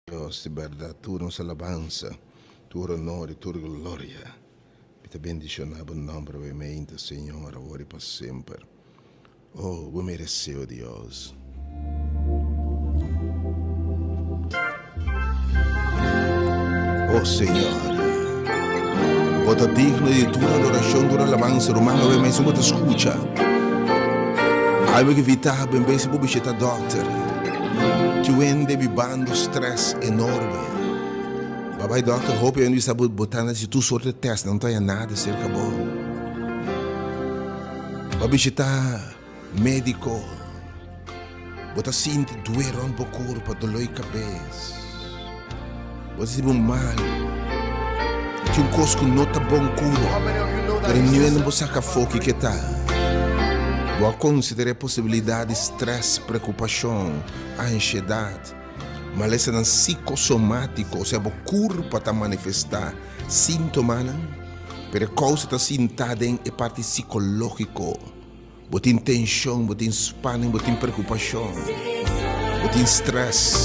Dios di bèrdat, tur nos alabansa, tur honor i tur gloria. Mi ta bendishoná bo nòmber awemente, Señor, awor i pa semper. Oh, bo meresé, o Dios. O Señor, bo ta digno di tur adorashon, tur alabansa. Ruman, awe mes bo ta skucha. Awe ke vita bo en bes bo bishita dòkter. Tin hende bibando strès enorme. Ba bai dòkter, hopi hende bisa bo bo ta na hasi tur sorte tèst, nan no ta haña nada serka bo. Bo a bishita médiko, bo ta sinti due rònt bo kurpa, doló di kabes, bo ta sinti bo mal, tin un kos ku no ta bon ku bo, pero niun bo saka afó kiko e ta. Bo a konsiderá e posibilidat di strès, preokupashon, anshedat, malesanan sikosomátiko, osea bo kurpa ta manifestá síntomanan? Pero e kousa ta sintá den e parti sikológiko. Bo tin tenshon, bo tin spanning, bo tin preokupashon, bo tin strès.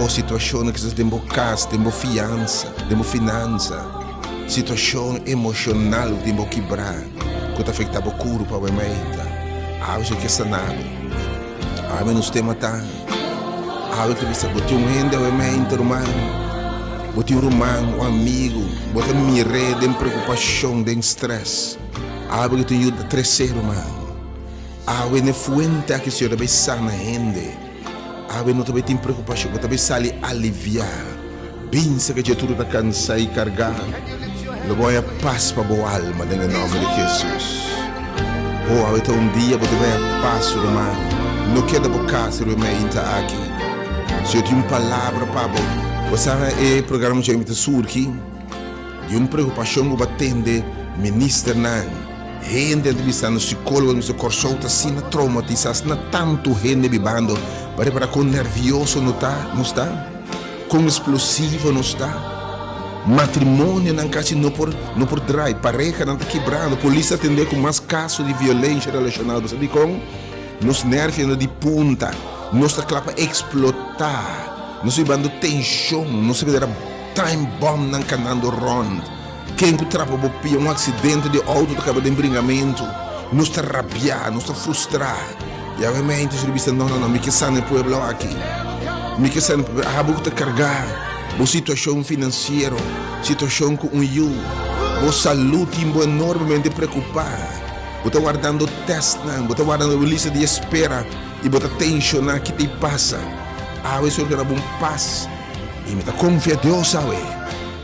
O situashonnan kisas den bo kas, den bo fiansa, den bo finansa, situashon emoshonal ku tin bo kibrá, ku ta afektá bo kurpa, bo mente. Awe si ke sana bo. Awe nos tema ta. Awe ta bisa bo tin un hende awe mente ruman, bo tin un ruman, un amigu, bo ta mir'é den preokupashon, den strès. Awe ku tin yuda tres'é ruman. Awe n'e fuente aki Señor ta bai sana hende. Awe no ta bai tin preokupashon, bo ta bai sali aliviá. Binsa ke dje tur ta kansá i kargá, lo bo haña pas pa bo alma den e nòmber di Hesus. Oh, awe ta un dia bo debe haña pas, ruman. No keda bo kas riba e mainta aki. Si yo tin un palabra pa bo, bo sa e programa dje mi ta surgi di un preokupashon ku bo a tende ministernan, hende ta bisando, sikólogo ta bisa Kòrsou ta asina troumatisá, asina tantu hende bibando, bo a repará kon nèrvioso no ta, nos ta? Kon eksplosivo nos ta. Matrimonionan kasi no por no por drai, parehanan ta kibrando, polis ta atendé ku mas kaso di violensha relashonal. Bo sa dikon? Nos nèrvionan ta di punta, nos ta kla pa eksplotá, nos ta bibando tenshon, nos ta bira time bombnan kanando rònt. Ken ku trapa bo pia, un aksidente di outo ta kaba den bringamentu. Nos ta rabiá, nos ta frustrá. I awe mente su bisa, No, no, no, mi ke sana e pueblo aki. Mi ke sana e pueblo. Abo ku ta kargá bo situashon finansiero, situashon ku un yu, bo salú tin bo enormemente preokupá. Bo ta wardando testnan, bo ta wardando bo lista di espera i bo ta tenshoná ki ta i pasa. Awe Señor ta duna bo un pas i mi ta konfia Dios awe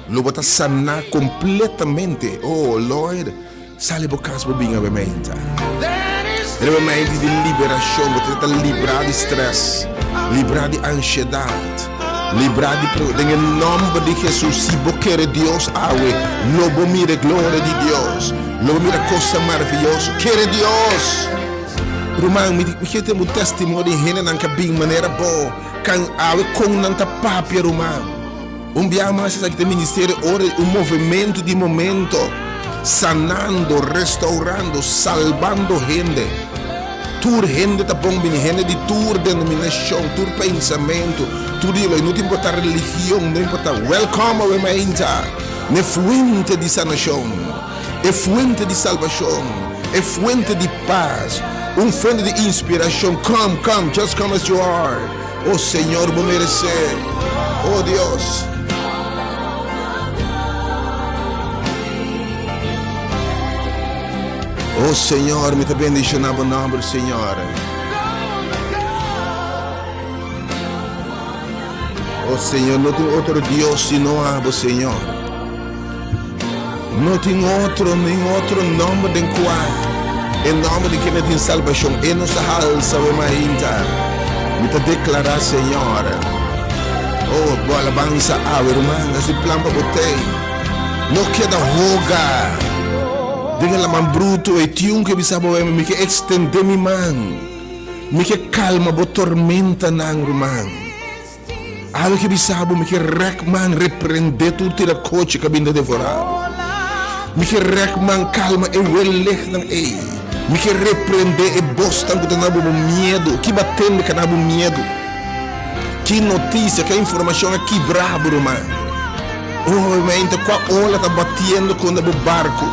lo bo ta saná kompletamente. Oh Lord, sali bo kas bo bin awe meinta. Riba meinti di liberashon, bo ta ta librá di stress, librá di anshedat, librá di pro. Den e nòmber di Hesus, si bo kere Dios awe, lo bo mira e gloria di Dios, lo bo mira kosnan maravioso. Kere Dios! Ruman, mi mi ke tin un testimonio di hendenan ku a bin manera bo, kan awe kon nan ta papia, ruman. Un biaha mas esaki ta e ministerio ora di un movementu di momento, sanando, restaurando, salbando hende. Tur hende ta bon bini, hende di tur denominashon, tur pensamentu, tur ideologia, no ta importa religion, no importa. Welcome awe mainta n'e fuente di sanashon, e fuente di salbashon, e fuente di pas, un fuente di inspirashon. Come, come, just come as you are. Oh Señor, bo meresé. Oh Dios. Oh Señor, mi ta bendiciona bo nomber, Señor. Oh Señor, no tin otro Dios sino abo, Señor. No tin otro, nin otro nomber den kua e nomber di kende tin salbashon. E nos a halsa bo mainta. Mi ta deklará, Señor. Oh, bo alabansa awe, ruman, hasi plan pa bo tei. No keda hoga den e laman brutu ei. Tin un ke bisa bo, Mi ke ekstendé mi man. Mi ke kalma bo tormentanan, ruman. Awe ke bisa bo mi ke rèk man reprendé tur tira kochi ku a bin ta devorá bo. Mi ke rèk man kalma e weleknan ei. Mi ke reprendé e bosnan ku ta na bo bo miedu. Ki bo a tende ka na bo miedu? Ki notisia, ki informashon a kibrá bo, ruman? Oh, awe mainta kua ola ta batiendo kontra bo barku?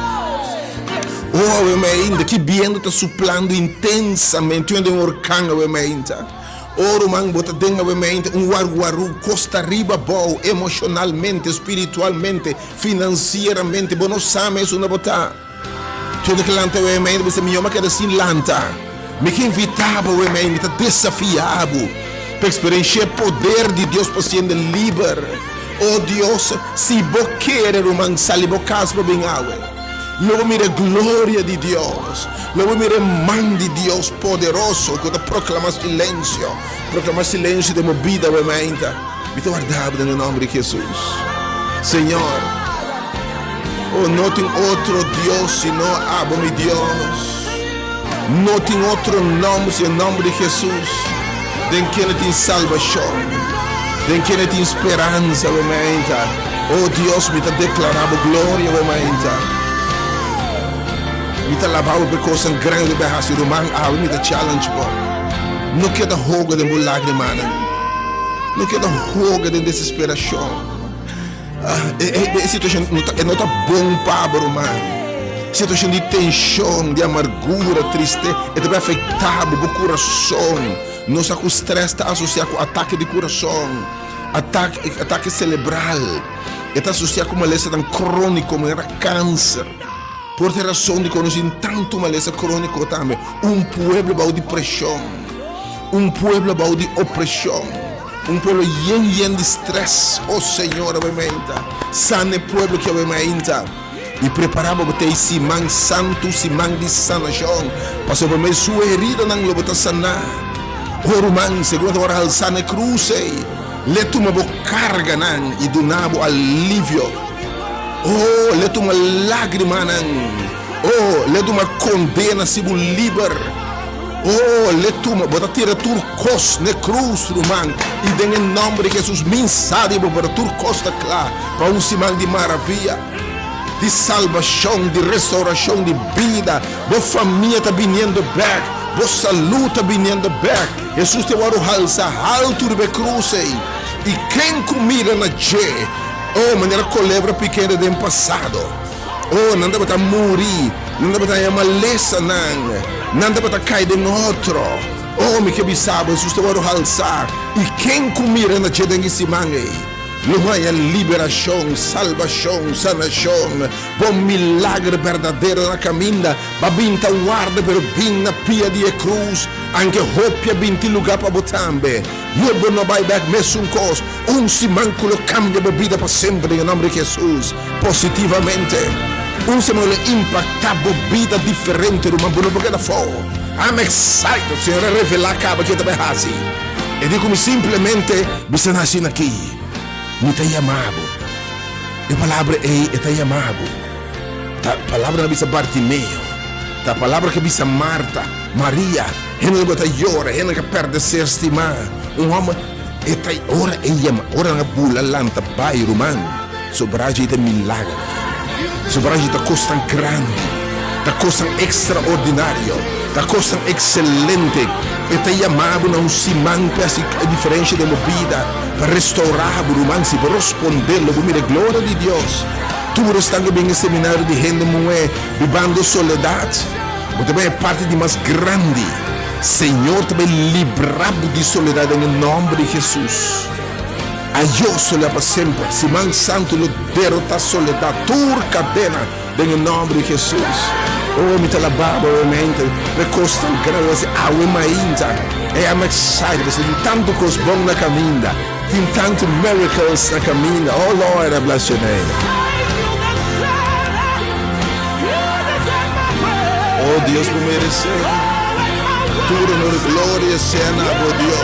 Oh, awe mainta ki bientu ta suplando intensamente den un orkan awe mainta? Oh ruman, bo ta den awemente un warwaru kosta riba bou, emoshonalmente, spiritualmente, finansieramente, bo no sa mes unda bo ta. Tur ke lanta awemente bo bisa, Mihó mi a keda sin lanta. Mi ke invitá bo awemente, mi ta desafiá bo pa eksperenshá e poder di Dios pa siende liber. Oh Dios, si bo kere ruman, sali bo kas pa bin awe. Lo bo mira e gloria di Dios. Lo bo mira e man di Dios poderoso ku ta proklama silensio, proklama silensio den bo bida awe mainta. Mi ta warda bo den e nòmber di Hesus. Señor, oh, no tin otro Dios sino abo, mi Dios. No tin otro nòmber sino e nòmber di Hesus, den kende tin salbashon, den kende tin speransa awe mainta. O Dios, mi ta deklará bo gloria awe mainta. Mi ta laba bo pa e kosnan grandi ku bo a hasi. Ruman, awe mi ta challenge bo. No keda hoga den bo lágrimanan. No keda hoga den desesperashon. E situashon no ta, e no ta bon pa bo, ruman. Situashon di tenshon, di amargura, triste, e ta por afektá bo, bo kurason. Nos sa ku strès ta asosiá ku atake di kurason, atake, atake selebral. E ta asosiá ku malesanan króniko manera kanser. Por ta e rason dikon nos tin tantu malesa króniko tambe. Un pueblo bou di preshon, un pueblo bou di opreshon. Un pueblo yen yen di stress. Oh Señor awe mainta sana e pueblo ki awe mainta y prepara bo bo ta e siman santu siman di sanacion pasobra pa medio su heridanan lo bo ta sana. Oh ruman segun ta worde halsa na e cruz ey le tuma bo carganan y duna bo alivio. Oh le tuma lagrimanan. Oh le tuma condena si bo liber. Oh, le tuma, bo ta tira tur kos n'e krus, ruman, i den e nòmber di Hesus min sa di bo, pero tur kos ta kla pa un siman di maravia, di salbashon, di restourashon di bida. Bo famia ta biniendo bèk, bo salú ta biniendo bèk. Hesus ta wòrdu halsa haltu riba e krus ei, i ken ku mira na dje, oh, manera kolebra pikende den pasado. Oh, nan tabata muri, nan tabata haña malesanan, nan tabata kai den otro. Oh, mi ke bisa bo, Hesus ta wòrdu halsá, i ken ku mira na dje den e siman ei? Lo haña liberashon, salbashon, sanashon, bo milager berdadero na kaminda. Ba bin ta warda pero bin na pia di e krus, anke hopi a bin tin luga pa bo tambe. Lo bo no bai bek mesun kos. Un siman ku lo kambia bo bida pa semper den e nòmber di Hesus, positivamente. Un siman ku lo impaktá bo bida diferente ruman, bo no por keda afó. I'm excited, Señor a revelá kaba ke ta bai hasi. E di ku mi simplemente bisa nan asina aki, Mi ta yama bo. E palabra ei, e ta yama bo. Ta palabra na bisa Bartimeo. Ta palabra ke bisa Marta, Maria, hende ku ta yora, hende ku a pèrdè ser stimá. Un hòmber, e ta ora e yama, ora nan a bula lanta bai, ruman, sobrá dje ta milager. Sobrá dje ta kosnan grandi, ta kosnan ekstraordinario, ta kosnan ekselente. E ta yama bo na un siman pa hasi e diferensha den bo bida, pa restourá bo, ruman. Si bo rospondé, lo bo mira e gloria di Dios. Tur esnan ku bin e seminario di hende muhé bibando soledat, bo ta bai e parti di mas grandi. Señor ta bai libra bo di soledat den e nòmber di Hesus. Ayo soledat pa semper. Siman Santu lo derotá soledat, tur kadena den e nòmber di Hesus. Oh, mi ta laba bo awe mainta pa e kosnan grandi ku awe mainta. Hey, I'm excited pasobra tin tantu kos bon na kaminda. Tin tantu miracles na kaminda. Oh Lord, I bless your name. Oh Dios, bo merece tur honor y gloria sea na bo Dios.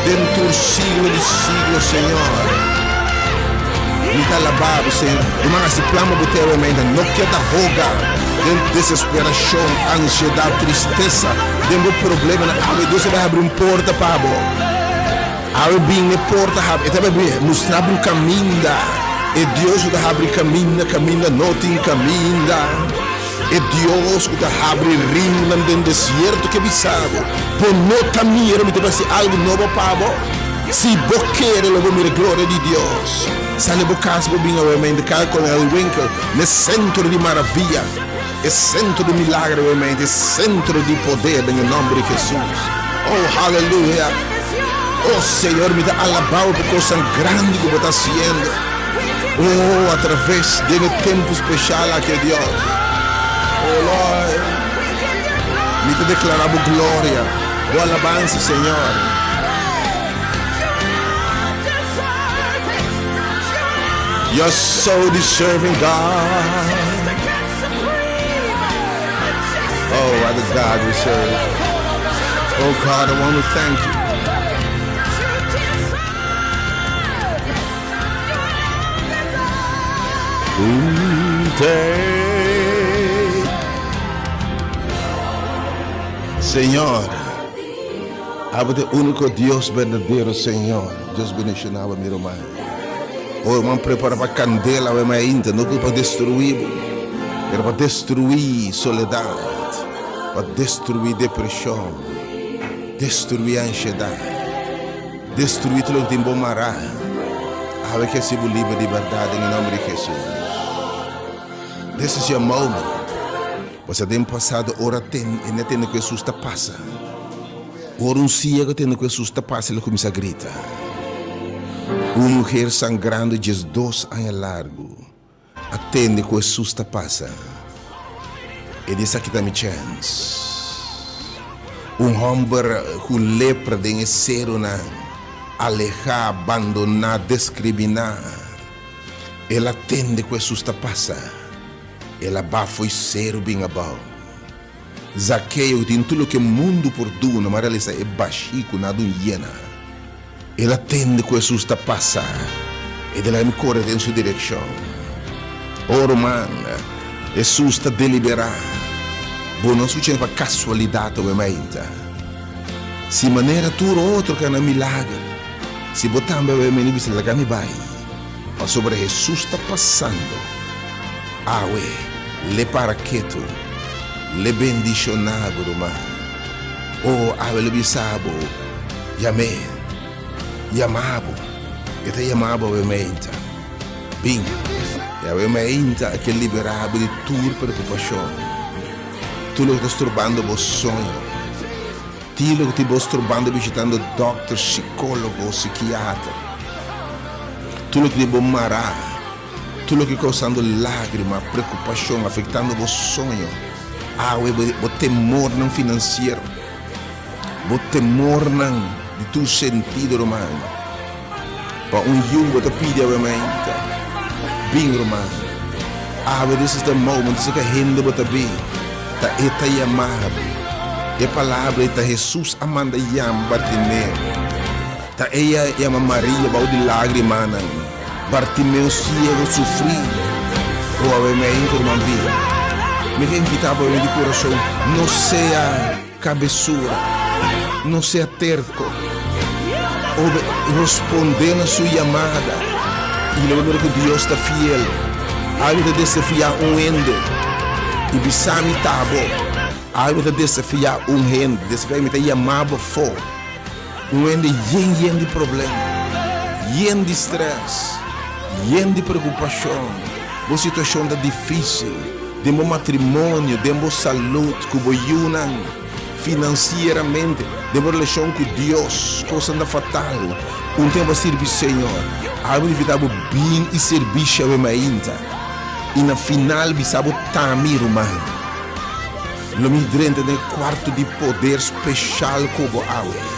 Den tur siglo di siglo, Señor. Mi ta alaba bo, Señor. Ruman, hasi plan pa bo te awe mainta. No keda hoga den desesperacion, ansiedad, tristesa, den bo problemanan. Awe Dios a bai habri un porta pa bo. Awe bin e porta habri, e ta bai bin mustra bo un kaminda. E Dios ku ta habri kaminda, kaminda no tin kaminda. E Dios ku ta habri riunan den desierto ke bisa bo, bo no ta mira, mi ta bai hasi algu nobo pa bo. Si bo kere lo bo mira gloria di Dios. Sali bo kas bo bin awe mente kai kon el winkel n'e sentro di maravia, e sentro di milagro awe mente, e sentro di poder den e nomber di Jesus. Oh haleluya! Oh Señor, mi ta alabá bo pa kosnan grandi ku bo ta hasiendo. Oh, atraves den e tempu speshal aki, oh Dios. Oh Lord, mi ta deklará bo gloria, bo alabansa, Señor. You're so deserving, God. Oh, what a God we serve. Oh God, I want to thank you. Señor, abo ta e único Dios berdadero, Señor. Dios bendiciona bo, mi ruman. Oh, ruman, prepara pa candela awe mainta, no pa destrui bo, pero pa destrui soledad, pa destrui depresion, destrui ansiedad, destrui tur loke tin bo mara. Awe ke hasi bo liber di berdad den e nomber di Jesus. This is your moment. Pasobra den pasado ora ten e tende ku Jesus ta pasa. Ora un siego tende ku Jesus ta pasa el a kuminsá grita. Un muher sangrando diesdos aña largu a tende ku Jesus ta pasa. E di esaki ta mi chèns. Un hòmber ku lepra den e serunan, alehá, bandoná, deskriminá, el a tende ku Jesus ta pasa. El a ba fo'i seru bin abou. Zakeo tin tur loke mundu por duna, ma realisa e bashí ku nada un yena. El a tende ku Hesus ta pasa, e ta laga mi kore den su direkshon. O ruman, Hesus ta deliberá. Bo no skucha pa kasualidat awe mainta. Si manera tur otro ka na milager, si bo tambe awe meni bisa laga mi bai, pasobra Hesus ta pasando. Awe, l'e para ketu, l'e bendishoná bo ruman. O, awe lo bisa bo, Yam'é, yama bo, e ta yama bo awe meinta. Bin, i awe meinta e ke liberá bo di tur preokupashon, tur loke ta strobando bo soño, tur loke tin bo strobando bishitando dòkter, sikólogo, sikiater. Tur loke tin bo mará, tur loke kousando lágrima, preokupashon, afektando bo soño, awe bo temornan finansiero, bo temornan di tur sentido, ruman. Pa un yu bo ta pidi awe mainta, Bin, ruman. Awe this is the moment, esaki hende bo ta bin, ta e ta yama bo. E palabra ei ta Hesus a manda yama Bartimeo. Ta e yama Maria bou di lágrimanan. Bartimeo siego sufrí. O awe mainta, ruman, bin. Mi ke invitá bo awe di kurason, no sea. Kabesura, no sea terko. Obe rospondé na su yamada i lo bo mira ku Dios ta fiel. Awe mi ta desafiá un hende i bisa mi ta bo. Awe mi ta desafiá un hende, desafiá mi ta yamá bo afó. Un hende yen yen di problema, yen di strès, yen di preokupashon. Bo situashon ta difísil den bo matrimonio, den bo salud, ku bo yunan, finansieramente, den bo relashon ku Dios. Kosnan ta fatal. Un tempu a sirbi Señor. Awe mi ta invitá bo bin i sirbishi awe mainta. I na final bisa bo ta mi ruman. Lo mi drenta den e kuarto di poder speshal ku bo awe.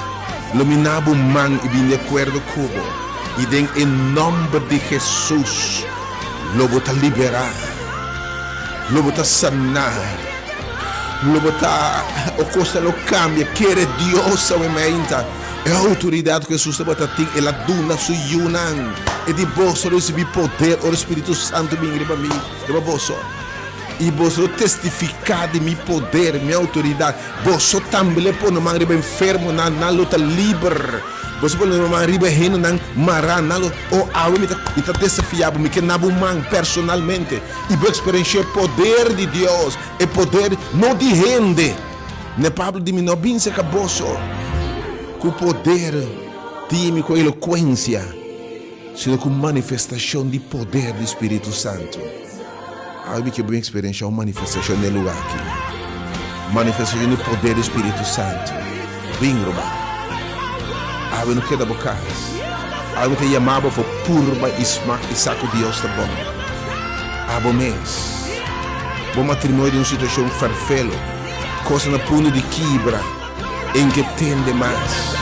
Lo mi na bo man i bin di akuerdo ku bo, i den e nòmber di Hesus lo bo ta liberá, lo bo ta saná, lo bo ta, o kosnan lo kambia. Kere Dios awe meinta. E outoridat ku Hesus tabata tin, el a duna su yunan. E di, Boso lo risibí poder ora e Spiritu Santu bin riba mi, riba boso. I boso lo testifiká di mi poder, mi outoridat. Boso tambe lo pone man riba enfermonan, nan lo ta liber. Boso pone man riba e hendenan mará, nan lo. O awe mi ta, mi ta desafiá bo, mi ke na bo man personalmente i bo eksperenshá e poder di Dios, e poder no di hende. Ne Pablo di, Mi no a bin serka boso ku poder di mi, ku elokuensia, sino ku manifestashon di poder di Spiritu Santu. Awe mi ke bo eksperenshá un manifestashon den lugá aki. Manifestashon di poder di Spiritu Santu. Bin ruman. Awe no keda bo kas. Awe mi ta yama bo for purba i smak i sa ku Dios ta bon. Abo mes. Bo matrimonio den un situashon ferfelo. Kosnan na punto di kibra. En ke tende mas.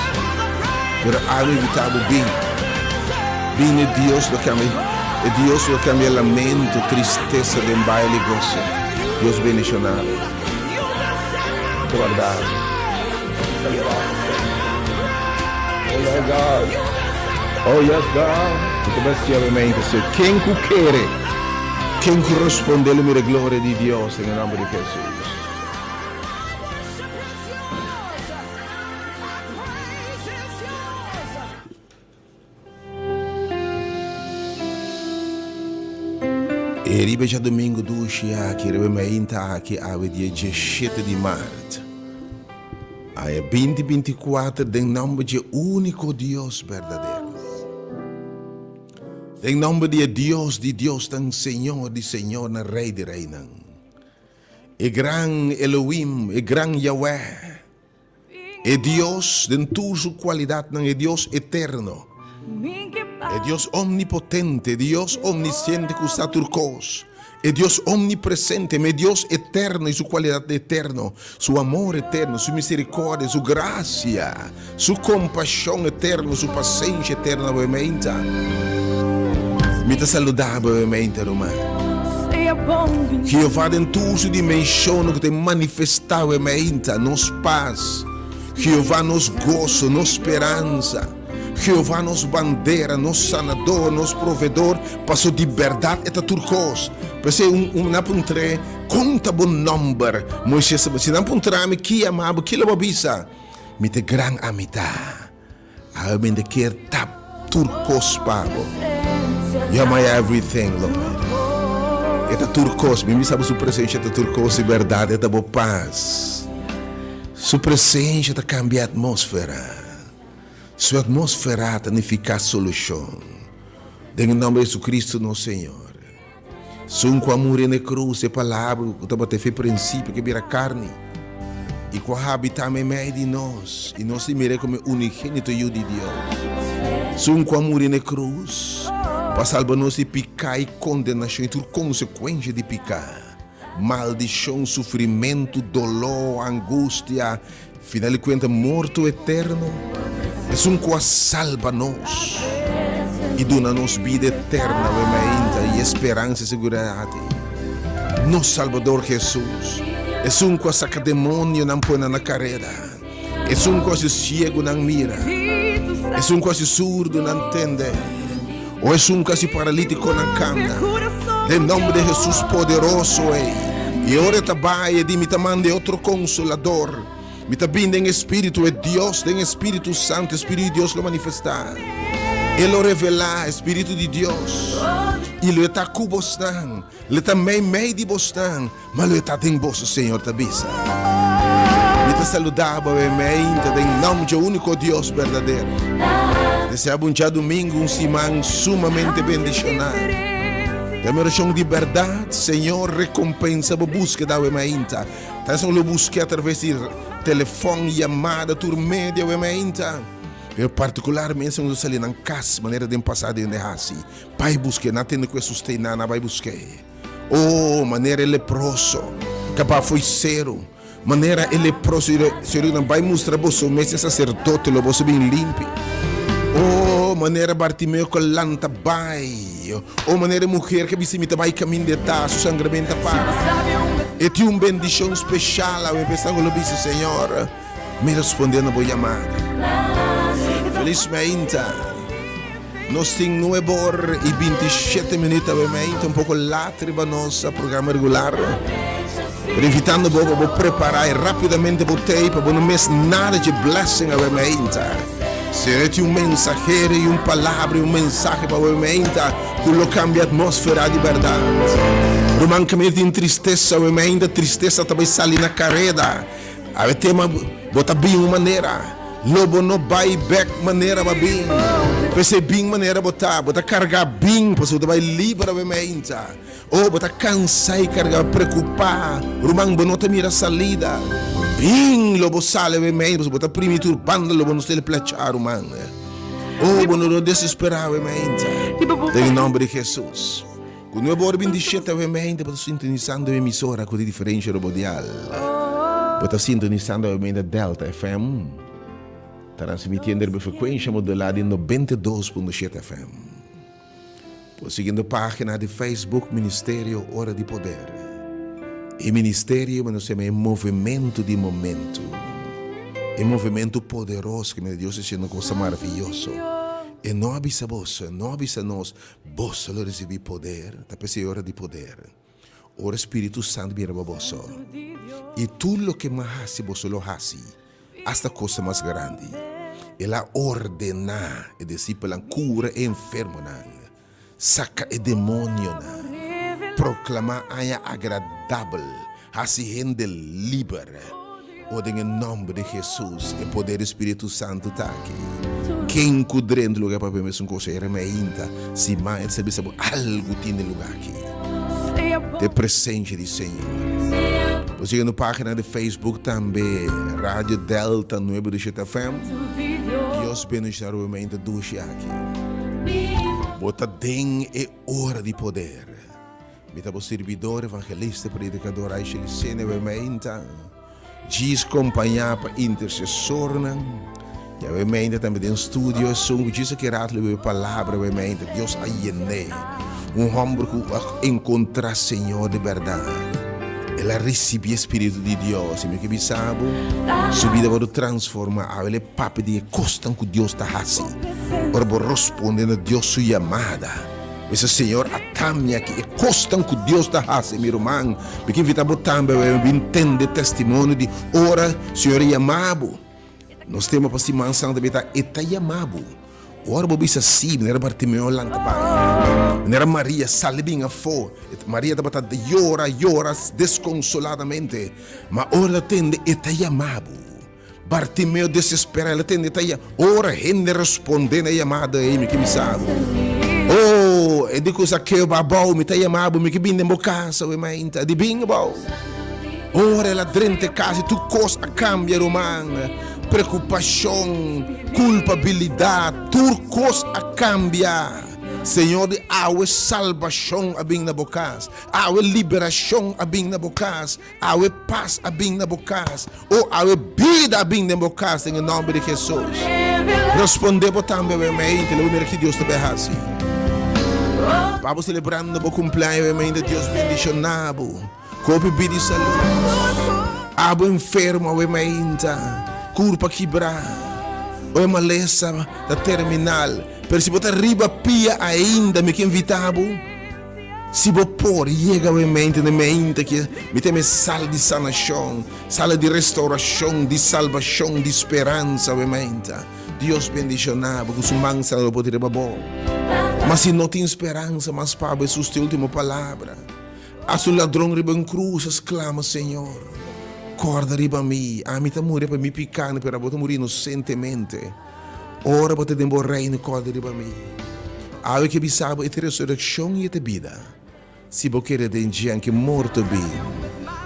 Pero awe invita bo bin. Bin e Dios lo cambia e Dios lo cambia lamento, tristesa den baile y goso. Dios bendiciona bo. Ta warda bo. Oh yes God. Oh yes God. Mi ta besti awe mente Señor. Ken cu kere, ken cu responde lo mira e gloria di Dios den e nomber di Jesus. E riba djadumingu dushi aki, riba e mainta aki, awe dia diesshete di mart, aña binti binti kuater, den nòmber dje úniko Dios berdadero, den nòmber di e Dios di diosnan, Señor di señornan, Rei di reinan. E gran Elohim, e gran Yahweh, e Dios den tur su kualidatnan, e Dios eterno, e Dios omnipotente, e Dios omnisiente ku sa tur kos, e Dios omnipresente, e Dios eterno i su kualidat eterno, su amor eterno, su miserikòrdia, su grasia, su kompashon eterno, su pasenshi eterno na bo e meinta. Mi ta saludá bo e meinta, ruman. Jehová den tur su dimenshonnan ku ta manifestá bo e meinta, nos pas, Jehová nos goso, nos speransa, Jehová nos bandera, nos sanador, nos provedor, paso di bèrdat e ta tur kos. P'esei un nan puntr'é, Kon ta bo nòmber? Moisés ta bisa, Si nan puntra mi ki yama bo, kila bo a bisa? Mi ta gran ami ta. Awe mi ta kier tap tur kos pa bo. You are my everything, Lord. E ta tur kos. Mi bisa bo su presencia ta tur kos. Di berdad e ta bo pas. Su presencia ta cambia atmósfera. Su atmósfera ta nifica solucion. Den e nomber di Jesucristo nos Señor. Sun ku a muri na e krus, e Palabra ku tabata e fe prinsipio ku a bira karni i ku a habitá meimei di nos, i nos a mir'é komo e unigénito Yu di Dios. Sun ku a muri na e krus, Pa salba nos di piká i kondenashon i tur konsekuensha di piká, maldishon, sufrimentu, doló, angustia, final di kuenta morto eterno. Esun ku a salba nos i duna nos bida eterna awe mainta i e speransa i seguridat ei. Nos Salbador Hesus, esun ku a saka demonionan pone nan na kareda, esun ku hasi siegunan mira, esun ku hasi surdunan tende, o esun ku hasi paralitikonan kanda. Den nomber di Hesus poderoso ei, i ora e ta bai e di mi ta manda e otro Konsolador. Mi ta bin den e Spiritu, e Dios den e Spiritu Santu, e Spiritu di Dios lo manifestá. E lo revelá e Spiritu di Dios, i lo e ta ku bosnan, lo e ta meimei di bosnan, ma lo e ta den boso, Señor ta bisa. Mi ta saludá bo awe meinta den nòmber dje úniko Dios berdadero. Deseá bo un djadumingu, un siman sumamente bendishoná. Den mi orashon di bèrdat, Señor rekompensa bo búskeda awe mainta. Ta esnan lo busk'é atraves di telefòn, yamada, tur media awe mainta. Pero partikularmente esnan ku ta sali nan kas manera den pasado hende hasi. Bai busk'é, nan tende ku Hesus ta einan, nan bai busk'é. Oh, manera e leproso kaba fo'i seru, manera e leproso seru nan bai mustra boso mes e saserdote lo boso bin limpi. Oh, manera Bartimeo ku a lanta bai. O manera e muher ke bisa mi ta bai kaminda e ta, su sangrament a para. E tin un bendishon speshal awe p'esnan ku lo bisa, Señor, mi responde na bo yamada. Felis meinta. Nos tin nuebe or i bintishete minüt awe meinta, un poko lat riba nos programa regular. Pero invitando bo pa bo prepará i rápidamente bo tei pa bo no mis nada dje blessing awe meinta. Señor tin un mensahero i un palabra i un mensahe pa awe meinta ku lo kambia atmósfera di bèrdat. Ruman kaminda tin tristesa awe meinta, tristesa ta bai sali na kareda. Awe tema bo ta bin un manera, lo bo no bai bèk manera bo a bin. P'esei bin manera bo ta, bo ta kargá bin pasobra bo ta bai liber awe meinta. Oh, bo ta cansa y carga, preocupa, ruman, bo no ta mira salida. Bin lo bo sali awe mei, pasobra bo ta primi tur banda, lo bo no stele plecha, ruman. Oh, bo no lo desespera awe meinta. Den e nomber di Jesus. Cu nuebe ora bintishete awe meinta, bo ta sintonisando e emisora cu di diferencia riba bo dial. Bo ta sintonisando awe meinta Delta FM, transmitiendo riba e frecuencia modulada di 92.7 FM. Por siguiendo página di Facebook Ministerio Ora di Poder. E ministerio nos yama e movimento di momento. E movimento poderoso que Dios ta haciendo cosa maravilloso. E no a bisa boso, e no a bisa nos, boso lo recibi poder. Ta p'esei ora di poder. Ora Spiritu Santo bira riba boso. I tur loke mi a hasi boso lo hasi. Asta cosa mas grandi. El a ordená e disipelnan kura e enfermonan, saka e demonionan, proklamá aña agradabel, hasi hende liber. O den e nòmber di Hesus, e poder di Spiritu Santu ta aki. Ken ku drenta lugá papia mesun kos e remeinta, si man e ta bisa bo algu tin den lugá aki. Ta e presensia di Señor. Bo sigui nos página di Facebook tambe, Radio Delta Nuebe di Shete FM. Dios bendiciona rubiamente dushi aki. Bo ta den e ora di poder. Mi ta bo sirbidor, evangelista, predicador Aisha Licene Wemeinta. Djis kompañá pa intersesornan. Yahweh meinta tambe den studio esun ku djis a kere hatli e palabra Yahweh meinta Dios a yen'é. Un hòmber ku a enkontrá Señor di bèrdat. El a risibí e Spiritu di Dios i mi ke bisa bo, su bida wòrdu transformá. Awe el e papia di e kosnan ku Dios ta hasi ora bo rosponde na Dios su yamada. Bisa Señor a tamia ki e kosnan ku Dios ta hasi mi ruman. Mi ke invita bo tambe awe bin tende testimonio di ora Señor a yama bo. Nos tema pa siman santa ta E ta yama bo. Ora bo bisa si, manera Bartimeo lanta bai. Manera Maria sali bin afó. Maria tabata yora, yora deskonsoladamente. Ma ora el a tende E ta yama bo. Bartimeo desesperá, el a tende ta ya. Ora hende respondé na e yamada ei, mi ke bisa bo, Oh, e di ku Zakeo ba abou, mi ta yama bo, mi ke bin den bo kas awe mainta. Di bin abou. Ora el a drenta e kas i tur kos a kambia, ruman. Preokupashon, kulpabilidat, tur kos a kambia. Señor di awe salbashon a bin na bo kas, awe liberashon a bin na bo kas, awe pas a bin na bo kas, o awe bida a bin den bo kas den e nòmber di Hesus. Respondé bo tambe awe mainta, lo bo mira ki Dios ta bai hasi. Pa bo selebrando bo kumpleaño awe mainta, Dios bendishoná bo. Ku hopi bida i salú. Abo enfermo awe mainta, kurpa kibrá, o e malesa ta terminal. Pero si bo ta riba pia ainda, mi ke invitá bo, si bo por, yega awe mainta na e mainta ki mi ta e sal di sanashon, sal di restaurashon, di salbashon, di speransa awe mainta. Dios bendishoná bo ku su man sana lo por tira pa bo. Ma si no tin speransa mas pa bo, Hesus tin ultimo palabra. A su ladron riba un krus a sklama, Señor, kòrda riba mi. Ami ta muri pa mi pikánan, pero abo ta muri inosentemente. Ora bo ta den bo reino, kòrda riba mi. Awe ke bisa bo, e ta resurekshon i e ta bida. Si bo kere den dje, anke morto bin,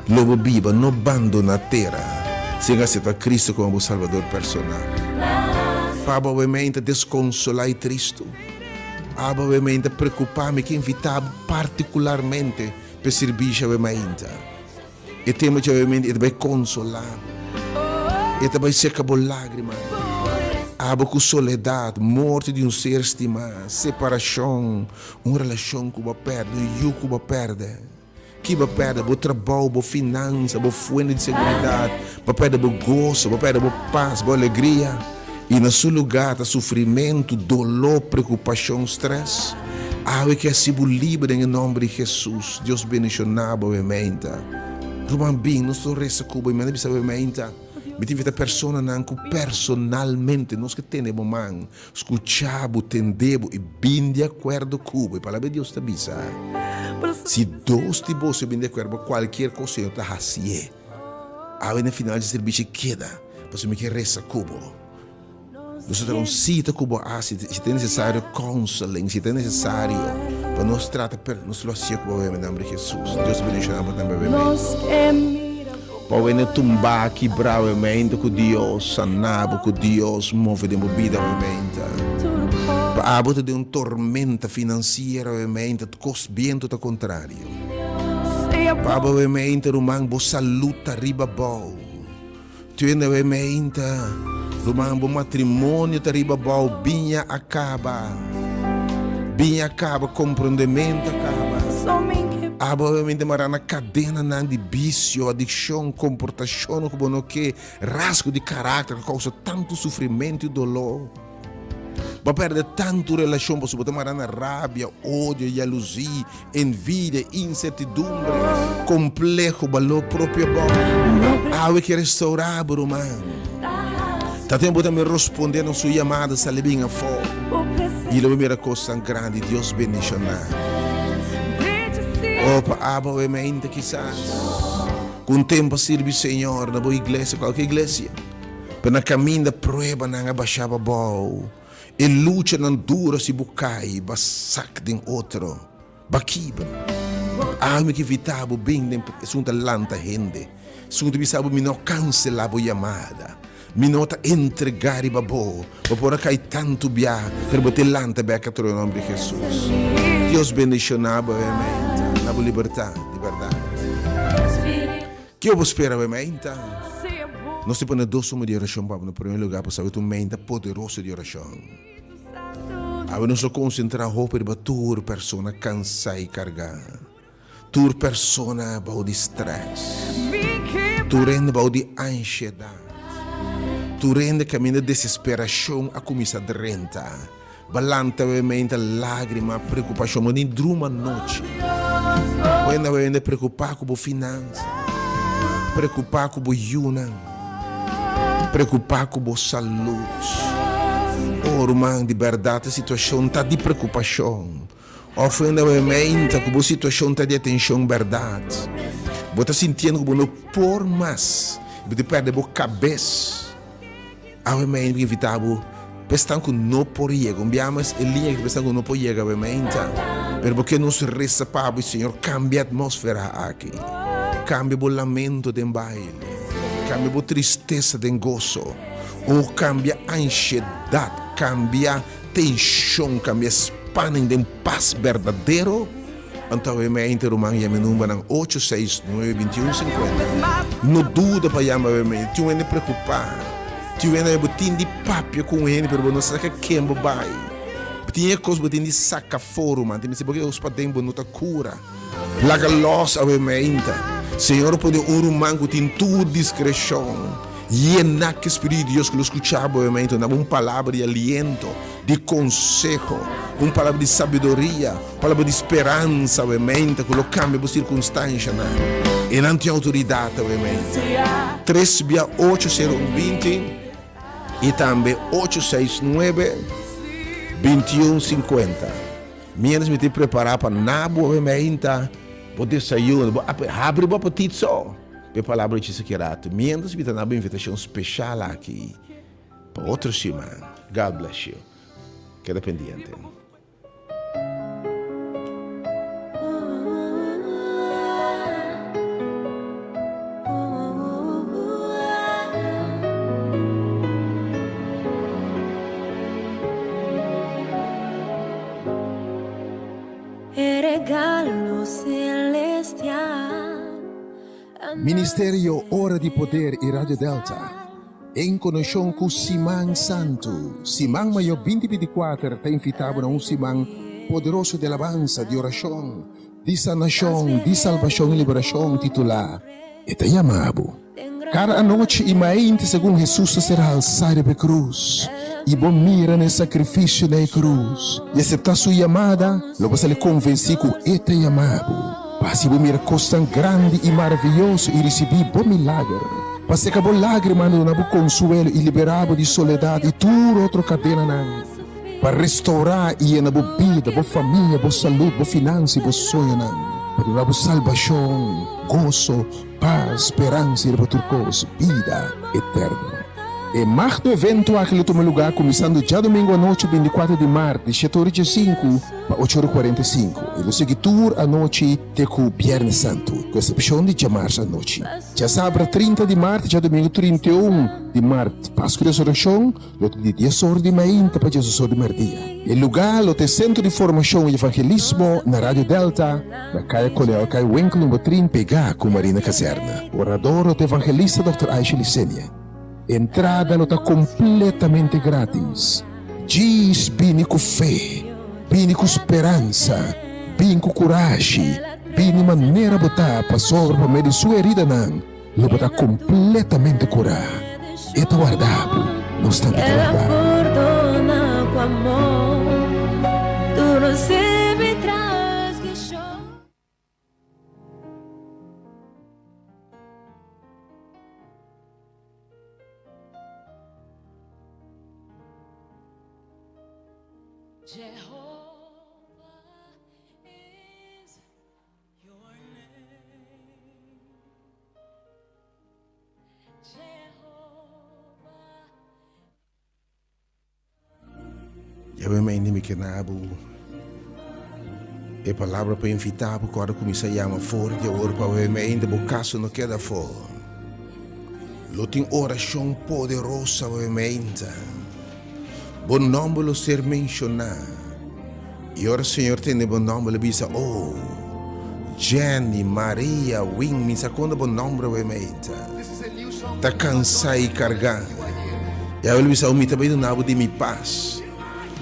lo bo biba, no bandoná tera, sin aseptá Kristu komo bo Salbador personal. Pa bo awe mei ta deskonsolá i tristu. Abo awe mainta preocupa mi ke invita bo particularmente p'e sirbishi awe mainta. E tema dje awe mainta e ta bai consola bo. E ta bai seca bo lagrimanan. Abo cu soledad, morto di un ser stima, separacion, un relacion cu bo a perde, un yu cu bo a perde. Ki bo a pèrdè? Bo trabou, bo finansa, bo fuente di seguridat. Bo a pèrdè bo goso, bo a pèrdè bo pas, bo alegria. I na su lugá ta sufrimentu, doló, preokupashon, strès. Awe ke hasi bo liber den e nòmber di Hesus. Dios bendishoná bo awe meinta. Ruman bin, nos lo resa ku bo i mi a bisa awe meinta. Mi ta invitá personanan ku personalmente nos ke tene bo man. Skucha bo, tende bo i bin di akuerdo ku bo. E Palabra di Dios ta bisa, Si dos di boso bin di akuerdo pa kualkier kos, Señor ta hasié. Awe na final di servisio keda, pasobra mi ke resa ku bo. Nos ta traha un sita ku bo hasi, si ta nesesario counseling, si ta nesesario pa nos trata, nos lo hasié ku bo awe na nomber di Jesus. Dios ta bendiciona bo tambe awe. Pa wende tumba kibra wementa ku Dios sana bo ku Dios move den bo bida wementa. Pa abo ta den un tormenta finansiera wementa kos bientu ta kontrario. Pa abo wementa ruman bo salud ta riba abou. Tuende wementa ruman bo matrimonio ta riba abou biña a kaba. Biña a kaba komprondementu a kaba. Abo wementa mara na kadenanan di bisio, adikshon, komportashon ku bo no ke, rasgo di karakter ku kousa tantu sufrimentu i doló. Bo a pèrdè tantu relashon pasobra bo ta mara na rabia, odio, yaluzí, envidia, insertidumbre, kompleho, balor propio abou. Awe ke restourá bo, ruman. Ta tempu bo tambe rospondé na su yamada, sali bin afó i lo bo mira kosnan grandi. Dios bendishoná. Oh, pa abo awe mainta kisas ku un tempu a sirbi Señor na bo iglesia, kualke iglesia. Pero na kaminda pruebanan a basha bo abou, e luchanan duro si bo kai, ba sak den otro, ba kibra. Awe mi ke invita bo bin den esun ta lanta hende, esun ta bisa bo mi no kansela bo yamada, mi no ta entrega riba bo, bo por a kai tantu bia, pero bo te lanta bek atrobe na nomber di Jesus. Dios bendiciona bo awe meinta, na bo libertad di berdad. Ke bo spera awe meinta? Nos ta pone dos suma di orashon pa bo na promé lugá pasobra ta un meinta poderoso di orashon. Awe nos lo konsentrá hopi riba tur persona kansá i kargá, tur persona bou di strès, tur hende bou di anshedat, tur hende kaminda desesperashon a kuminsá drenta. Bo lanta awe meinta lágrima, preokupashon, bo ni druma anochi. Bo hende awe meinta preokupá ku bo finansa, preokupá ku bo yunan, preokupá ku bo salud. Oh ruman, di bèrdat e situashon ta di preokupashon. Òf hende awe meinta ku bo situashon ta di atenshon bèrdat. Bo ta sintiendo ku bo no por mas, bo ta pèrdè bo kabes. Awe meinta mi invita bo pa esnan ku no por yega. Un bia mas e liña aki ta pa esnan ku no por yega awe meinta. Pero bo ke nos resa pa bo i Señor kambia atmosfera aki. Kambia bo lamento den baile. Kambia bo tristesa den goso. O kambia anshedat, kambia tenshon, kambia. panen den pas berdadero, anto awe mente ruman yama e numbernan ocho seis nuebe bintiun sinkuenta. No duda pa yama awe mente. Tin un hende preokupá, tin un hende bo tin di papia ku un hende pero bo no sa ka ken bo bai. Bo tin e kos bo tin di saka afó ruman, tin mester bo ke kos paden bo no ta kura. Laga lòs awe meinta. Señor pone un ruman ku tin tur diskreshon, yená ku e Spiritu di Dios ku lo skuchá bo awe meinta, duna bo un palabra di aliento, di konseho, un palabra di sabiduria, un palabra di speransa awe meinta ku lo kambia bo sirkunstanshanan. E nan tin outoridat awe meinta. Tres bia ocho sero un 20 i tambe ocho seis nuebe 21 sinkuenta. Miéntras mi tin prepará pa na bo awe meinta bo desayuno, bo habri bo apetit so pa e palabra di chisa ki rato. Miéntras mi ta na bo invitashon speshal aki pa otro siman. God bless you. Keda pendiente. E regalo celestial. Ministerio Ora di Poder i Radio Delta en konekshon ku Siman Santu, Siman Mayo 2024 ta invitá bo na un siman poderoso di alabansa, di orashon, di sanashon, di salbashon i liberashon titulá E ta yama bo. Kada anochi i mainti segun Hesus ta ser halsá riba e krus i bo mira na e sakrifisio na e krus i aseptá Su yamada, lo bo sali konvensí ku E ta yama bo pa hasi bo mira kosnan grandi i maravioso i risibí bo milager, pa seka bo lágrimanan, duna bo konsuelo i liberá bo di soledat i tur otro kadenanan, pa restourá i yena bo bida, bo famia, bo salud, bo finansa i bo soñonan, pa duna bo salbashon, goso, Pas, speransa i riba tur kos, bida eterno. E magno evento aki lo tuma lugá kuminsando djadumingu anochi 24 di mart di shete ora i diesinku pa ocho ora i kuarenta i sinku i lo sigui tur anochi te ku Bièrnè Santu, ku esepshon di djamars anochi. Djasabra 30 di mart i djadumingu 31 di mart, Pasku Resurekshon, Lo ta di dies or di mainta pa diesdos or di merdia. E lugá lo ta e Sentro di Formashon i Evangelismo na Radio Delta, na Kaya Koleo Kai Winkel number 30, pegá ku Marina Kazerne. Orador lo ta Evangelista Dòkter Aisha Licenia. Entrada lo ta kompletamente grátis. Djis bini ku fe, bini ku speransa, bin ku kurashi, bini manera bo ta pasobra pa medio di su heridanan, Lo bo ta completamente curá. E ta warda bo, nos tambe ta warda bo. Yahweh mi ainda mi ke na bo e palabra pa invita bo ku ora kuminsá yama for di awor pa awe mi ainda bo kaso no keda afó. Lo tin orashon poderoso awe mi ainda. Bo nòmber lo ser menshoná. I ora Señor tende bo nòmber, lo bisa, Oh, Jenny, Maria, Wing, mi sa konta bo nòmber awe meita. Ta kansá i kargá. I awe lo bisa, Oh, mi ta bai duna bo di mi pas.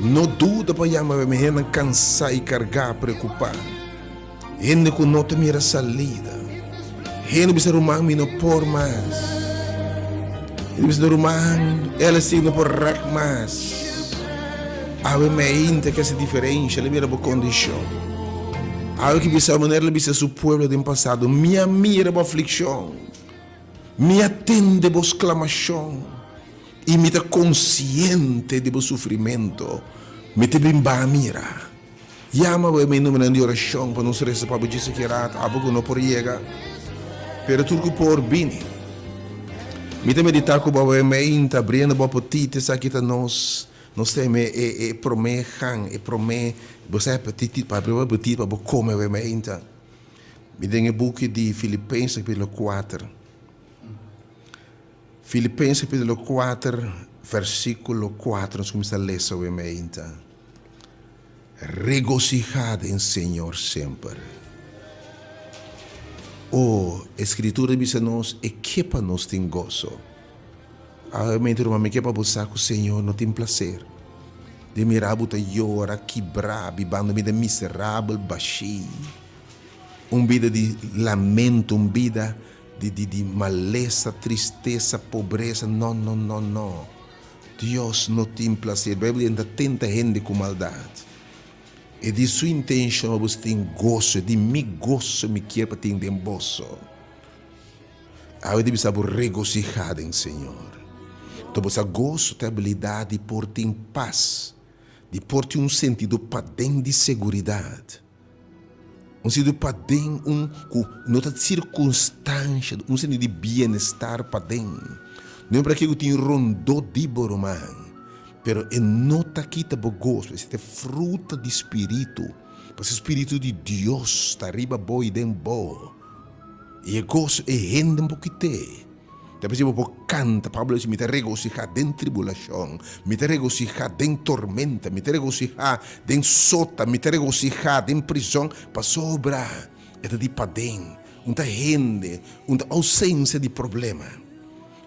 No duda pa yama awe, mi hendenan kansá i kargá, preokupá. Hende ku no ta mira salida. Hende bisa ruman mi no por mas. Hende bisa ruman el si no por rek mas. Awe meinta ke hasi diferensha le mira bo kondishon. Awe ki bisa manera le bisa su pueblo den pasado mi a mira bo aflikshon. Mi a tende bo sklamashon i mi ta konsiente di bo sufrimento. Mi ta bin ba mira. Yama bo e mi numeronan di orashon pa nos resa pa bo djis aki rato, abo ku no por yega, pero tur ku por bini. Mi ta meditá ku bo awe meinta, abriendo bo apetit, esaki ta nos, nos ta e e promé gan, e promé, bo sa apetit, pa abri bo apetit pa bo kome awe meinta. Mi den e buki di Filipenses kapitulo kuater, Filipenses kapitulo kuater, versíkulo kuater, nos kuminsá lesa awe meinta. Regosihá den Señor semper. O, e Skritura ta bisa nos e ke pa nos tin goso. Awe ruman, mi ke pa bo sa ku Señor no tin plaser di mira bo ta yora, kibrá, bibando un bida miserabel, bashí, un bida di lamento, un bida di di di malesa, tristesa, pobresa. No, no, no, no. Dios no tin plaser. Beibel di e ta tenta hende ku maldat. E di su intenshon pa boso tin goso. E di mi goso mi kier pa tin den boso. Awe di bisa bo regosihá den Señor. Anto bo sa goso ta e abilidat di por tin pas, di por tin un sentido paden di seguridat. Un sentido paden, un ku no ta sirkunstansha, un sentido di bienestar paden. No e por ku tin rondó di bo ruman, pero e no ta kita bo goso, esei ta e fruta di spiritu, pasobra e spiritu di Dios ta riba bo i den bo. I e goso e hende bo kit'é. Ta p'esei bo por kanta, Pablo a bisa, Mi ta regosihá den tribulashon, mi ta regosihá den tormenta, mi ta regosihá den sota, mi ta regosihá den prizòn, pasobra e ta di paden, un ta hende, un ta ousensia di problema.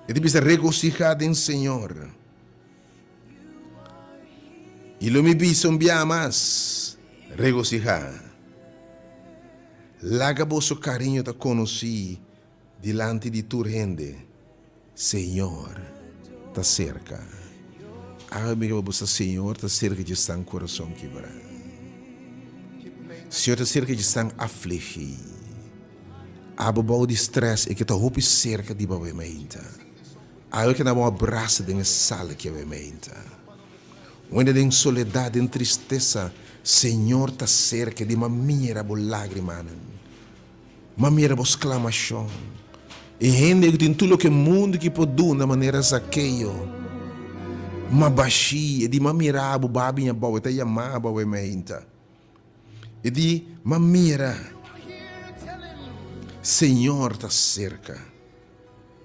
E ta bisa, Regosihá den Señor. I lo mi bisa un biaha mas, Regosihá. Laga boso kariño ta konosí Dilanti di tur hende, Señor ta serka. Awe mi ke pa bo sa Señor ta serka dje esnan kurason kibrá. Señor ta serka dje esnan afligí. Abo bou di strès e ke ta hopi serka di bo awe meinta. Awe ke na bo abrasa den e sala ki awe meinta. Wende den soledat, den tristesa, Señor ta serka di mira bo lágrimanan. Ma mira bo sklamashon. E hende ku tin tur loke mundu ki por duna manera Zakeo. Ma bashí, e di, Ma mira bo, ba biña abou, e ta yama bo awe meinta. E di, Ma mira, Señor ta serka.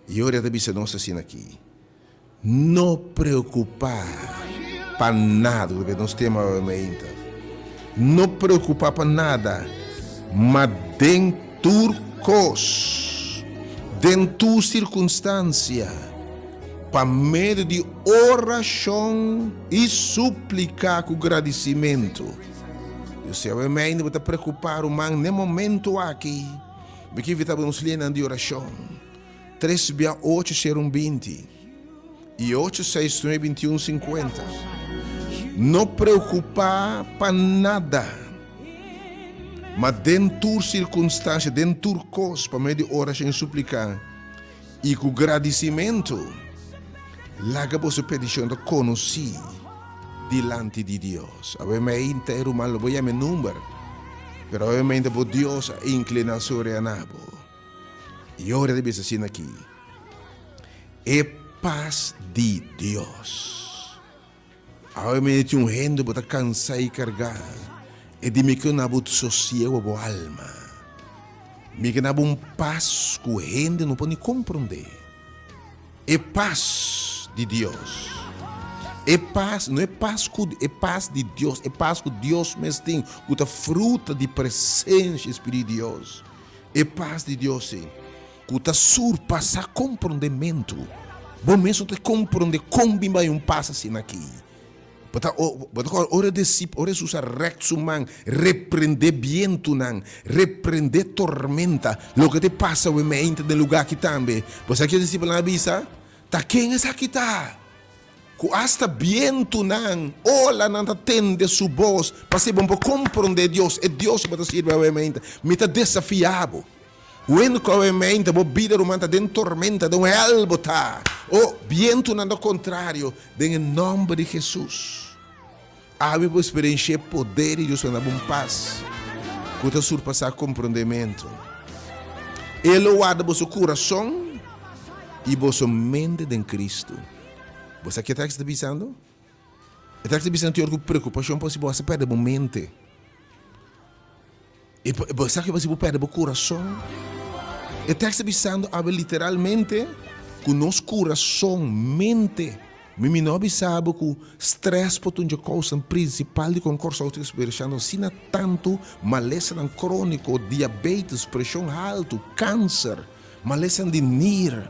I ora e ta bisa nos asina aki. No preokupá pa nada, ku ta nos tema awe mainta. No preokupá pa nada, ma den tur kos, den tur sirkunstansia, pa medio di orashon i supliká ku gradisimentu. Dios si awe mainta bo ta preokupá, ruman, n'e momentu aki, mi ke invitá bo nos lianan di orashon. Tres bia ocho ser un 20 i ocho seis nuebe 21 50. No preokupá pa nada, ma den tur sirkunstansia, den tur kos, pa medio di orashon i supliká i ku gradisimentu, laga boso petishon ta konosí dilanti di Dios. Awe meinta e ruman lo bo yama e number, pero awe meinta bo Dios a inkliná su orea na bo. I ora ta bisa asina aki, E pas di Dios. Awe mende tin un hende bo ta kansa i kargá, e di mi ke na bo sosiego bo alma. Mi ke na bo un pas ku hende no por ni komprondé. E pas di Dios. E pas, no e pas ku, e pas di Dios, e pas ku Dios mes tin, ku ta fruta di presensia Spiritu di Dios. E pas di Dios ei, ku ta surpasá komprondementu. Bo mes no ta komprondé kon bin bai un pas asina aki. Bo ta, bo ta kòrda ora e disip, ora Hesus a rèk su man, reprendé bientunan, reprendé tormenta, loke ta pasa awe meinta den lugá aki tambe. Bo sa ke e disipelnan a bisa? Ta ken esaki ta? Ku asta bientunan, olanan ta tende su bos, pasobra bo no por komprondé Dios, e Dios ku bo ta sirbi awe meinta. Mi ta desafiá bo. Wende ku awe meinta bo bida ruman ta den tormenta, den un hèl bo ta. O, bientunan ta kontrario, den e nòmber di Hesus. Awe bo eksperenshia e poder di Dios pa duna bo un pas ku ta surpasá komprondementu. E lo warda boso kurason i boso mente den Kristu. Bo sa ke tèks ta bisando? E tèks ta bisando tin ora ku preokupashon por hasi bo hasta pèrdè bo mente. I bo sa ke por hasi bo pèrdè bo kurason? E tèks ta bisando awe literalmente ku nos kurason, mente. Mi mi no a bisa bo ku strès por ta un dje kousanan prinsipal di kon Kòrsou ta eksperishando asina tantu malesanan króniko, diabetes, preshon haltu, kanser, malesanan di nir,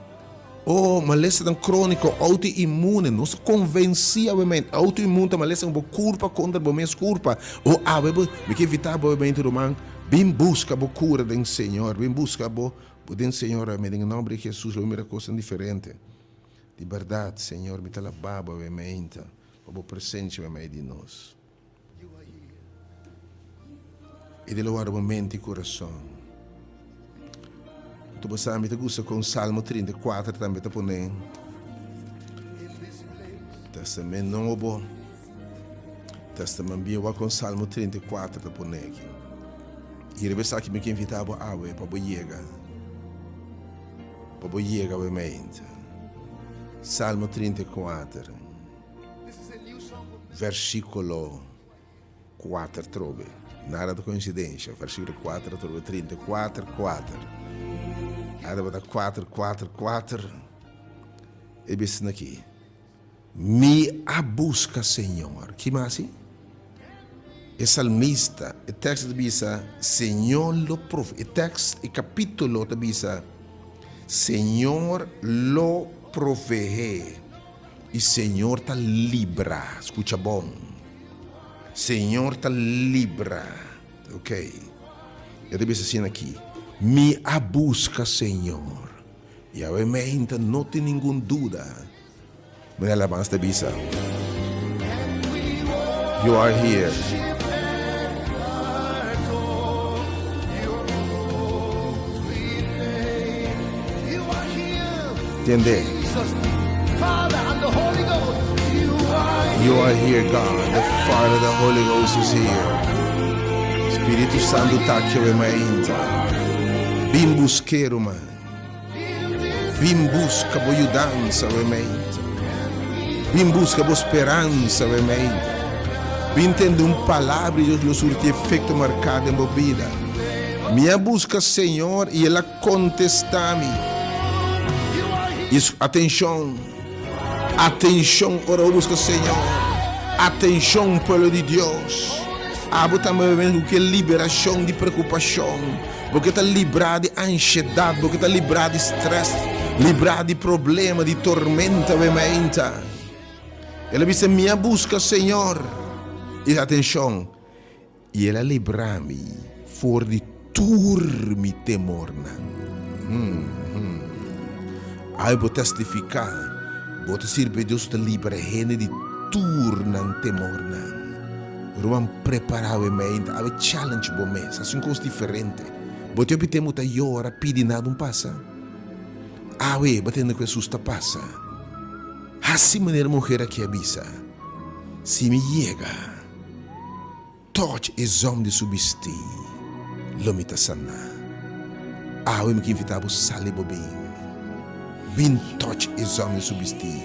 o malesanan króniko outoimmune. Nos ta konvensí awemente, outoimmun ta malesa ku bo kurpa kontra bo mes kurpa. O awe bo, mi ke invitá bo awemente ruman, bin buska bo kura den Señor, bin buska bo den Señor awemente, den e nòmber di Hesus lo bo mira kosnan diferente. Di bèrdat, Señor, mi ta labá Bo awe meinta pa Bo presensia meimei di nos. I di lo warda bo mente i kurason. Anto bo sa, mi ta gusta kon Salmo 34 tambe ta pone Testament Nobo, Testament Bieu, wak kon Salmo 34 ta pone aki. I riba esaki mi ke invitá bo awe pa bo yega. Pa bo yega bo mente. Salmo 34, versículo 4 trobe. Nada ta coincidencia. Versículo 4 trobe 34, 4. Ada bota 4, 4, 4. E bisa aki. Mi a buska Señor. Ki mas si? E salmista, e tekst ta bisa, Señor lo prove. E tekst, e kapítulo ta bisa, Señor lo proveé i Señor ta libra. Skucha bon. Señor ta libra. Ok. E ta bisa asina aki, Mi a buska Señor. I awe meinta no tin ningun duda. Mira alabansa ta bisa. You are here. Tende. You are here, God. The Father, the Holy Ghost is here. Spiritu Santu ta aki awe mainta. Bin busk'é, ruman. Bin buska bo yudansa, we meita. Bin buska bo speransa, we meita. Bin tende un palabra di Dios lo surti efekto marká den bo bida. Mi a buska Señor i El a kontestá mi. I atenshon, atenshon ora bo buska Señor. Atenshon, pueblo di Dios. Abo tambe bo ku ke liberashon di preokupashon. Bo ke ta librá di anshedat, bo ke ta librá di strès, librá di problema, di tormenta we mainta. El a bisa, Mi a buska Señor. I atenshon, i El a libra mi for di tur mi temornan. Ai bo testifiká, bo ta sirbi Dios ku ta libra hende di tur nan temornan. Ruman prepara awe mente, awe challenge bo mes, hasi un kos diferente. Bo tin hopi tempu ta yora, pidi nada un pasa. Awe bo tende ku Hesus ta pasa. Hasi manera muher aki a bisa, Si mi yega, touch e zòm di su bistí, lo mi ta saná. Awe mi ke invitá bo sali bo bin. Bin touch e zòm di su bistí.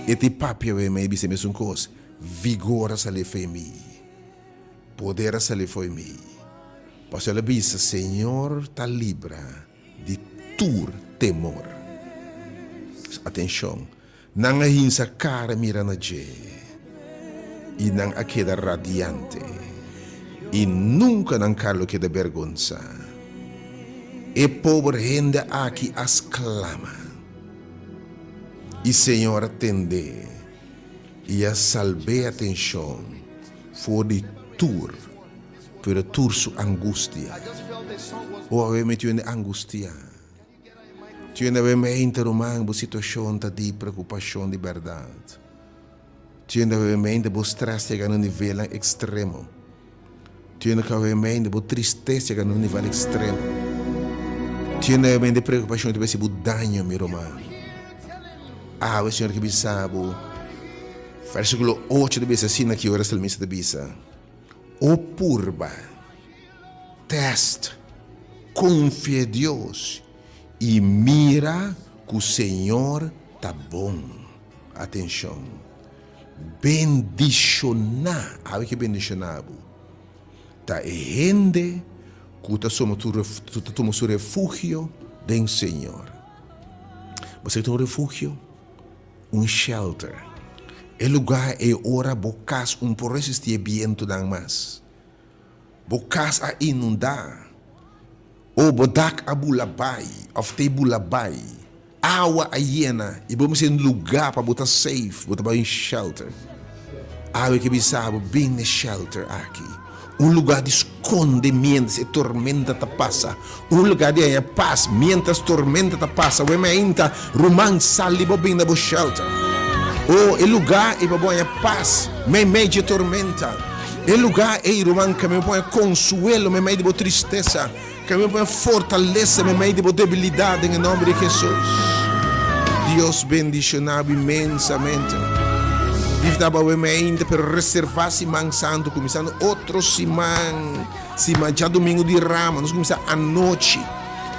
E ta e papia awe mei bisa e mesun kos. Vigor a sali fo'i mi, poder a sali fo'i mi. Pasobra el a bisa, Señor ta libra di tur temor. Atenshon, nan a hinsa kara mira na dje, i nan a keda radiante, i nunka nan kara lo keda bergonsá. E pober hende aki a sklama, i Señor a tend'é. I a salb'é atenshon for di tur, pero tur su angustia. O awe mi tin angustia. Tin awe mi henter ruman bo situashon ta di preokupashon di bèrdat. Tin awe mi henter bo strès yega na un nivelnan ekstremo. Tin awe mi henter bo tristesa yega na un nivel ekstremo. Tin awe mi henter preokupashon ta besi bo daño mi ruman. Awe Señor ke bisa bo, Versíkulo ocho ta bisa asina ki ora salmista ta bisa, O purba, tèst, konfia Dios i mira ku Señor ta bon. Atenshon! Bendishoná, awe ke bendishoná bo ta e hende ku ta tuma su refugio den Señor. Bo sa ki ta un refugio? Un shelter. E lugá ei ora bo kas un por resistí e bientunan mas. Bo kas a inundá, o bo dak a bula bai òf te bula bai, awa a yena i bo mester un lugá pa bo ta safe, bo ta bai un shelter. Awe ke bisa bo bin na e shelter aki, un lugá di skonde miéntras e tormenta ta pasa, un lugá di haña pas miéntras tormenta ta pasa. Wei mainta, ruman, sali bo bin na bo shelter. O, e lugá ei pa bo haña pas meimei dje tormenta. E lugá ei, ruman, kaminda bo por haña konsuelo meimei di bo tristesa, kaminda bo por haña fortalesa meimei di bo debilidat, den e nòmber di Hesus. Dios bendishoná bo inmensamente. Dif ta awe mainta, pero reservá siman santu, kuminsando otro siman, siman djadumingu di Rama, nos kuminsá anochi.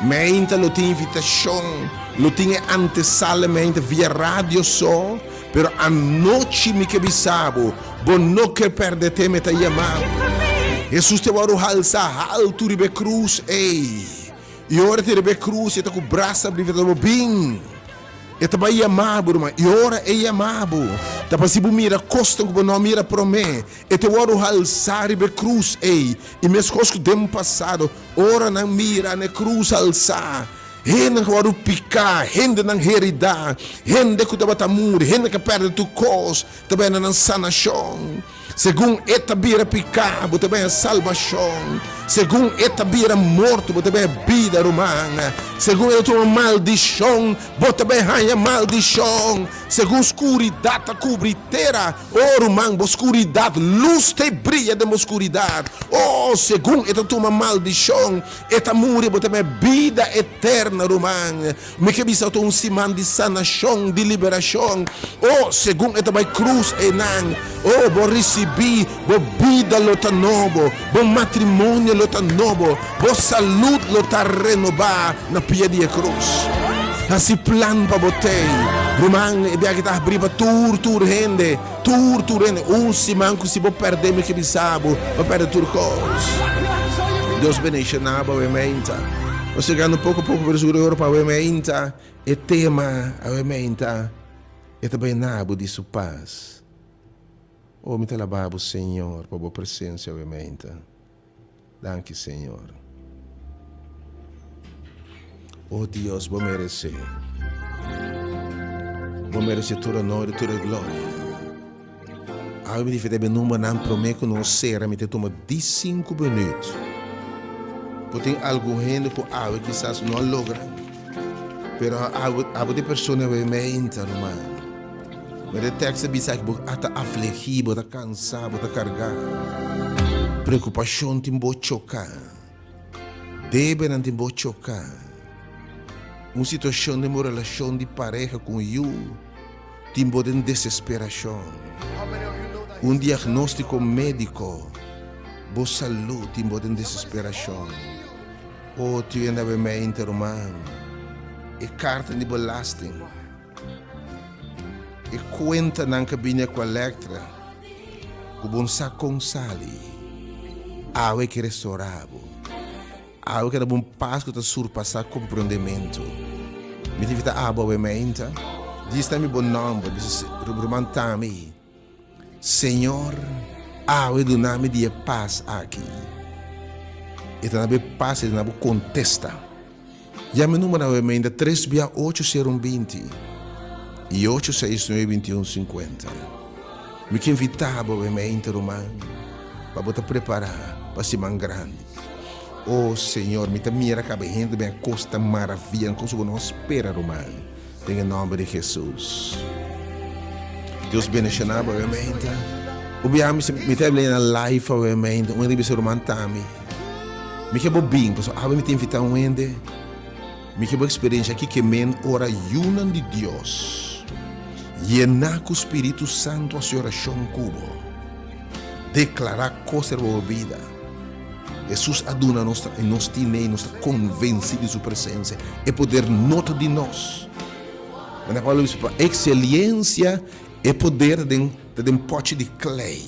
Mainta lo tin invitashon, lo tin e antesala mainta via radio so. Pero anochi mi ke bisa bo, bo no ke pèrdè te mi ta yama bo. Hesus te wòrdu halsá haltu riba e krus ei. I ora e ta riba e krus, e ta ku brasa abrí, e ta bo bin. E ta bai yama bo, ruman. I ora e yama bo, ta pa si bo mira kosnan ku bo no a mira promé. E te wòrdu halsá riba e krus ei. I meskos ku den pasado, ora nan mira na e krus halsá, Hendenan ku a wòrdu piká, hendenan heridá, hende ku tabata muri, hende ku a pèrdè tur kos, ta bai na nan sanashon. Segun e ta bira piká, bo ta bai na salbashon. Segun e ta bira morto, bo ta bai na bida, ruman. Segun e ta tuma maldishon, bo ta bai haña maldishon. Segun skuridat ta kubri tera, o ruman, bo skuridat, lus ta bria den bo skuridat. O, segun e ta tuma maldishon, E ta muri, bo ta mira bida eterna, ruman. Mi ke bisa ta un siman di sanashon, di liberashon. Oh, segun e ta bai krus einan, oh, bo risibí, bo bida lo ta nobo, bo matrimonio lo ta nobo, bo salud lo ta renobá na pia di e krus. Hasi plan pa bo tei, ruman. E biaha ta habrí pa tur, tur hende. Tur tur hende un siman ku si bo pèrdè mi ke bisa bo, bo pèrdè tur kos. Dios bendishoná bo awe meinta. Nos yegando poko poko pero seguro ora pa awe meinta e tema awe meinta e ta bai na bo di su pas. Oh mi ta alabá bo Señor pa bo presensia awe meinta. Danki Señor. Oh Dios, bo merece. Bo merece tur honor y tur e gloria. Awe mi difete be numbernan prome ku nos sera mi te tuma di sinku minuut. Por tin algun hende ku awe kisas no a logra, pero awe abo di persona awe meinta ruman. Pero e tekst ta bisa ku bo a ta afligí, bo ta kansá, bo ta kargá. Preokupashon tin bo choká. Debenan tin bo choká. Un situashon den bo relashon di pareha ku un yu tin bo den desesperashon. Un diagnóstiko médiko, bo salú tin bo den desesperashon. O, tin hende a bai mente, ruman, e karta di belasting. E kuentanan ka bini ku Electra ku bon sa kon sali. Awe ke restorá bo. Awe ke da bo un pas ku ta surpasá komprondementu. Mi ta invitá abo awe meinta. Djis ta mi bo nòmber, bisa ruman Tami. Señor, awe duna mi di e pas aki. E ta na bo e pas, e ta na bo kontesta. Yama e numero awe tres bia ocho sero un 20 i 869 21 50. Mi ke invitá bo awe mainta ruman pa bo ta prepará pa siman grandi. Oh Señor, mi ta mira kaba hende ben a kosta maravia, kos ku bo no a spera ruman, den e nòmber di Hesus. Dios bendishoná bo awe mainta. Un bia mi ta na live awe mainta, un hende bisa ruman Tami. Mi ke bo bin, pasobra awe mi ta invitá un hende. Mi ke bo eksperensia ki ke men ora yunan di Dios yená ku Spiritu Santu hasi orashon ku bo, deklará kos riba bo bida. Hesus a duna nos i nos tin'é i nos ta konvensí di su presensia. E poder no ta di nos. Manera Pablo a bisa, pa ekseliensia e poder ta den pòchi di klei.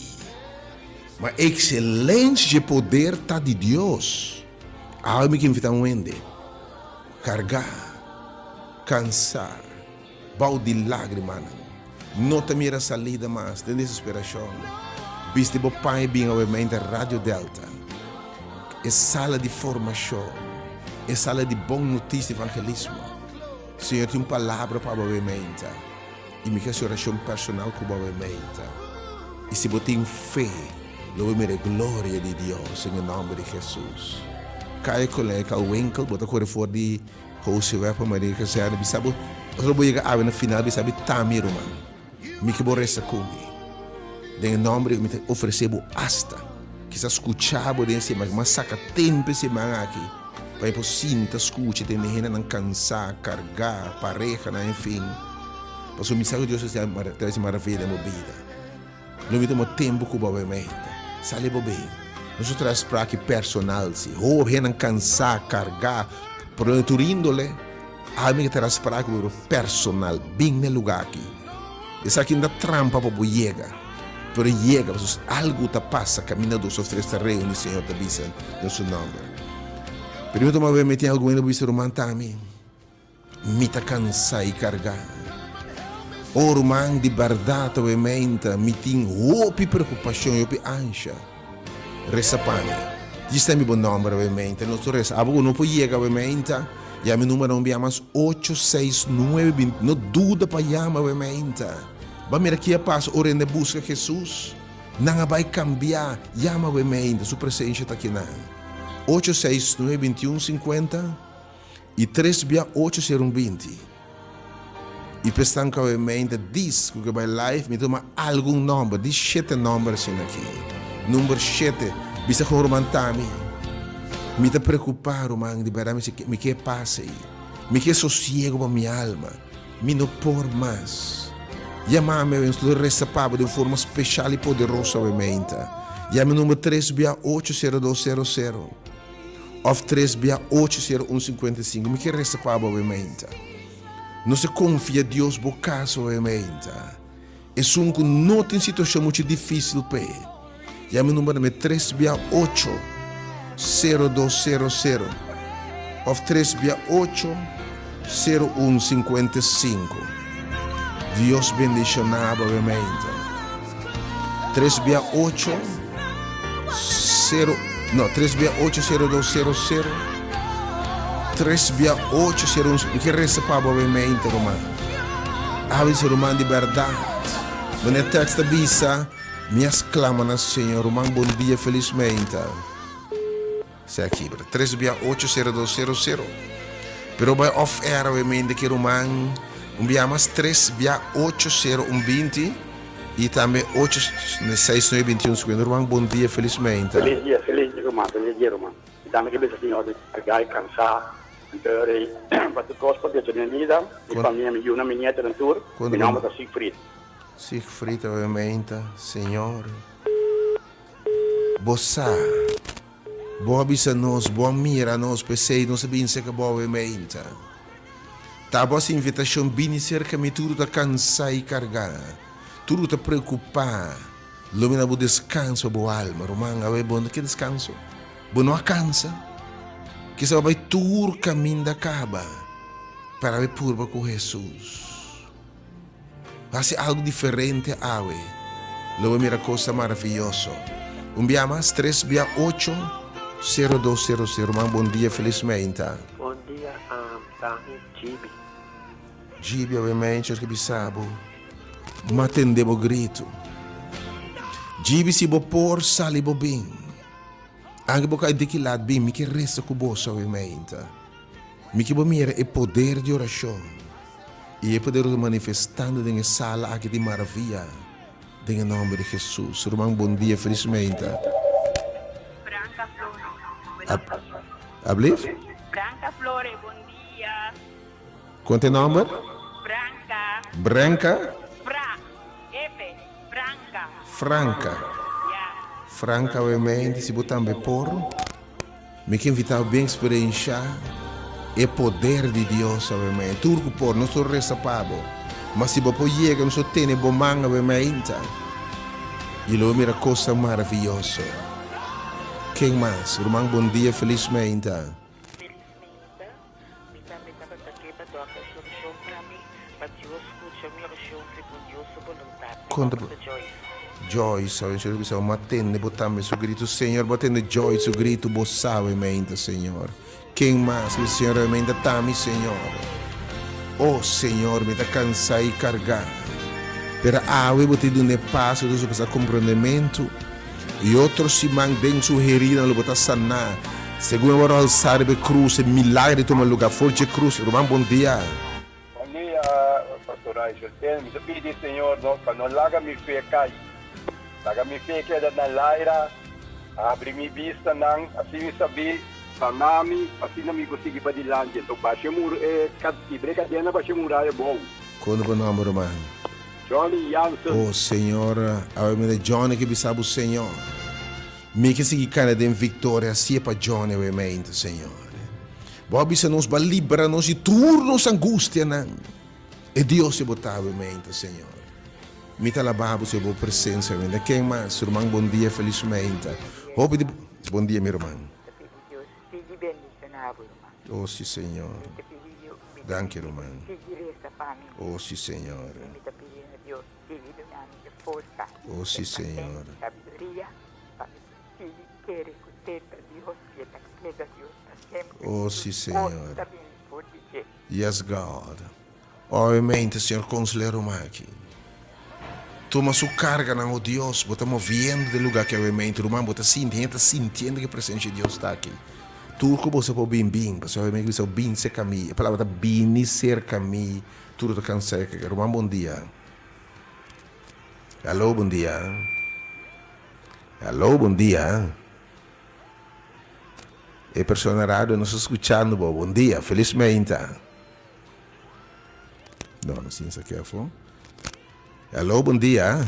Ma excelencia dje poder ta di Dios. Awe mi ke invita un hende carga, cansa, bao di lagrimanan. No ta mira salida mas den desesperacion. Bisti bo paña y bin awe mente Radio Delta. E sala di formacion, e sala di bon noticia evangelismo. Señor tin un palabra pa bo awe mente. Y mi ke haci oracion personal cu bo awe mente. Y si bo tin fe, lo bo mira e gloria di Dios den e nomber di Jesus. Caya Coleca winkel, bo ta core for di. Jose wè pa Maria Kazerne bisa bo ora bo yega awe na final bisa bi ta mi ruman mi ke bo resa ku mi den e nomber di mi ta ofrese bo asta kisas skucha bo den e siman aki mas saka tempu e siman aki pa mi por sinta skucha tende hendenan kansa karga parehanan enfin pasobra mi sa ku Dios ta hasi maravia den bo bida. Lo mi tuma tempu ku bo awe meinta. Sali bo bin. Nos a traha spraki personal si. Hopi hendenan kansá, kargá, problema di tur índole. Awe mi ke traha spraki ku bo personal. Bin na e lugá aki. Esaki no ta trampa pa bo yega, pero yega pasobra algu ta pasa kaminda dos òf tres ta reuní, Señor ta bisa den su nòmber. Pero mi tuma awe mi tin algun hende ku bisa, Ruman Tami. Mi ta cansá i cargá. O ruman, di berdad awe meinta mi tin hopi preocupacion i hopi ansha. Resa pa mi. Djis ta mi bo nomber awe meinta. Nos tur resa. Abo cu no por yega awe meinta, yama mi numero un bia mas, ocho seis nuebe binti. No duda pa yama awe meinta. Ba mira ki a pasa ora hende a busca Jesus. Nan a bai cambia. Yama awe meinta. Su presencia ta akinan. Ocho seis nuebe bintiun cincuenta. I tres bia ocho ser un 20. I p'esnan ku awe meinta dis ku ke bai live mi tuma algun nòmber, di shete nòmber asina aki. Number shete, bisa kon ruman Tami, mi ta preokupá ruman, di bèrdat mi si mi ke pas ei. Mi ke sosiego pa mi alma. Mi no por mas. Yama mi awe, nos ta resa pa bo den un forma speshal i poderoso awe meinta. Yama e number tres bia ocho sero dos sero sero. Of tres bia ocho sero un 55. Mi kier resa pa bo awe mainta. No se konfia Dios bo kaso awe mainta. Esun ku no tin situashon muchu difísil p'e. Yama e number na mi tres bia ocho sero dos sero sero of tres bia ocho sero un 55. Dios bendishoná bo awe mainta. Tres bia ocho sero no tres bia ocho sero dos sero sero tres bia ocho sero un. Mi ke resa pa bo awe mainta ruman. Awe si ruman di bèrdat. Wanneer tekst ta bisa mi a sklama na Señor. Ruman bon dia felis mainta. Se a kibra. Tres bia ocho sero dos sero sero. Pero bai off air awe mente ki ruman un bia mas tres bia ocho sero un 20 y tambe ocho seis nueve 21 50. Ruman bon dia felis meinta. Felis dia felis dia ruman felis dia ruman mi tambe ke bisa señor mi carga y cansa anto rey pa tur cos por decha den bida mi famia mi yunan mi nietonan tur mi nomber ta Siegfried. Siegfried awe meinta señor bo sa. Bo a bisa nos, bo a mira nos, p'esei nos a bin serka bo awe meinta. Ta bo hasi invitashon, bini serka mi tur ku ta kansá i kargá, tur ku ta preokupá, lo mi na bo deskanso pa bo alma. Ruman, awe bo no ke deskanso? Bo no a kansa? Kisa bo bai tur kaminda kaba, pero awe purba ku Hesus. Hasi algu diferente awe, lo bo mira kosa maraviyoso. Un bia mas, tres bia ocho, sero dos sero sero. Ruman bon dia, felis meinta. Bon dia, ta mi Djibi. Djibi, awe meincha ke bisa bo, m'a tende bo gritu. Djibi, si bo por sali bo bin. Anke bo kai diki lat bin, mi ke resa ku boso awe meinta. Mi ke bo mira e poder di orashon i e poder ta manifestando den e sala aki di maravia den e nomber di Jesus. Ruman bon dia felis meinta. Branca Flores. Ablief? Branca Flores, bon dia. Kon ta e nomber? Branca. Branca? Fra, F, Franca. Franca. Ya. Franca awe meinta si bo tambe por. Mi ke invitá bo bin eksperenshá e poder di Dios awe mainta. Tur ku por, nos tur resa pa bo. Ma si bo por yega, nos por tene bo man awe mainta i lo bo mira kosnan maravioso. Ken mas? Ruman, bon dia, felis mainta. Felis mainta. Mi tambe tabata ke pa dòkter solushon pa mi, pa Dios. skucha mi orashon segun Dios su boluntat. Mi Konta nòmber ta Joyce. Joyce, awe Señor bisa bo a tende bo tambe su gritu. Señor, bo a tende Joyce su gritu, bo sa awe meinta, Señor. Ken mas? Bisa Señor awe meinta ta mi, Señor. Oh, Señor, mi ta kansá i kargá. Pero awe bo ta dun'é pas ku ta surpasá komprondementu. I otro siman den su heridanan lo bo ta saná. Segun e wòrdu alsá riba e krus, e milagro di tuma lugá for dje krus. Ruman, bon dia. Bon dia, Pastor Ruijsel. Mi ta pidi Señor no pa no laga mi fe kai. Laga mi fe keda na laira, habri mi bistanan, asina mi sabí, sana mi, asina mi por sigui padilanti. Anto basha e mur, e kibra e kadena, basha e muraya bou. Kon bo nomber, ruman? Johnny Jansen. Oh Señor, awe mi ta Johnny ke bisa bo Señor. Mi ke sigui kana den victoria asie pa Johnny awe mente, Señor. Bo a bisa nos, bo a libra nos di tur nos angustianan. E Dios di bo ta awe mente, Señor. Mi ta alaba bo, Señor, bo presencia awe mente. Ken mas? Ruman, bon dia, feliz mente. Hopi di Bon dia, mi ruman. Ta pidi Dios sigui bendiciona bo, ruman. Oh, si, Señor. Mi ta pidi Dios, mi ta Danki, pidi ruman. sigui reza pa mi. Oh, si, Señor. I mi ta pidi na Dios sigui duna mi e forsa, Oh, si, e Señor. pasenshi, sabiduria pa mi sigui kere ku te ta Dios i e ta keda Dios pa semper. Oh, I si, tur kos Señor. ta bini for di dje. Yes, God. Obviamente, Señor, consol'é ruman aki. Tuma su carganan, oh Dios, bo ta moviendo den lugar aki obviamente, ruman, bo ta sinti, hende ta sintiendo cu e presencia di Dios ta aki. Tur cu boso por bin, bin, pasobra obviamente cu bisa bin cerca mi, e palabra ta bini cerca mi, tur ta cansa y carga. Ruman, bon dia. Hallo, bon dia. Hallo, bon dia. E persona na radio no sta scuchando bo. Bon dia, feliz meinta. No, no sin esaki afo. Aló, bon dia.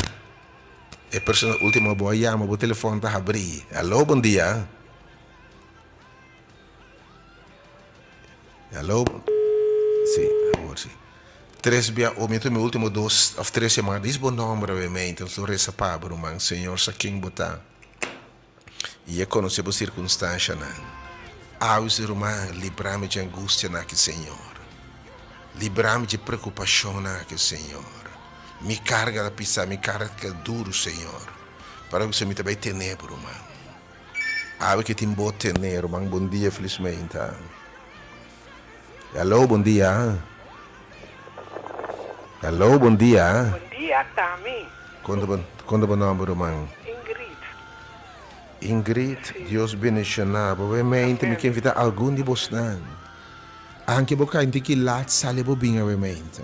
E persona ultimo bo a yama, bo telefon ta habrí. Aló, bon dia. Aló. Sí, awor sí. Tres bia, o mi mi ultimo dos of tres yamada. Dis bo nomber awe mente, nos lo resa pa bo, ruman. Señor sa ken bo ta. I e konosé bo sirkunstanshanan. Awe si ruman, libra mi dje angustianan aki, Señor. Libra mi dje preokupashonnan aki, Señor. Mi karga ta pisá, mi karga ta keda duru, Señor. Para ku mi ta bai tene bo, ruman. Awe ke tin bo tene, ruman. Bon dia, felismente. Hello, bon dia. Hello, bon dia. Bon dia, Tami. Konta bo, konta bo nomber, ruman. Ingrid. Ingrid, Sí. Dios bendiciona bo. Obviamente, mi Amén. ke invita algun di bosnan. Anke bo kai tiki laat, sali bo bin obviamente.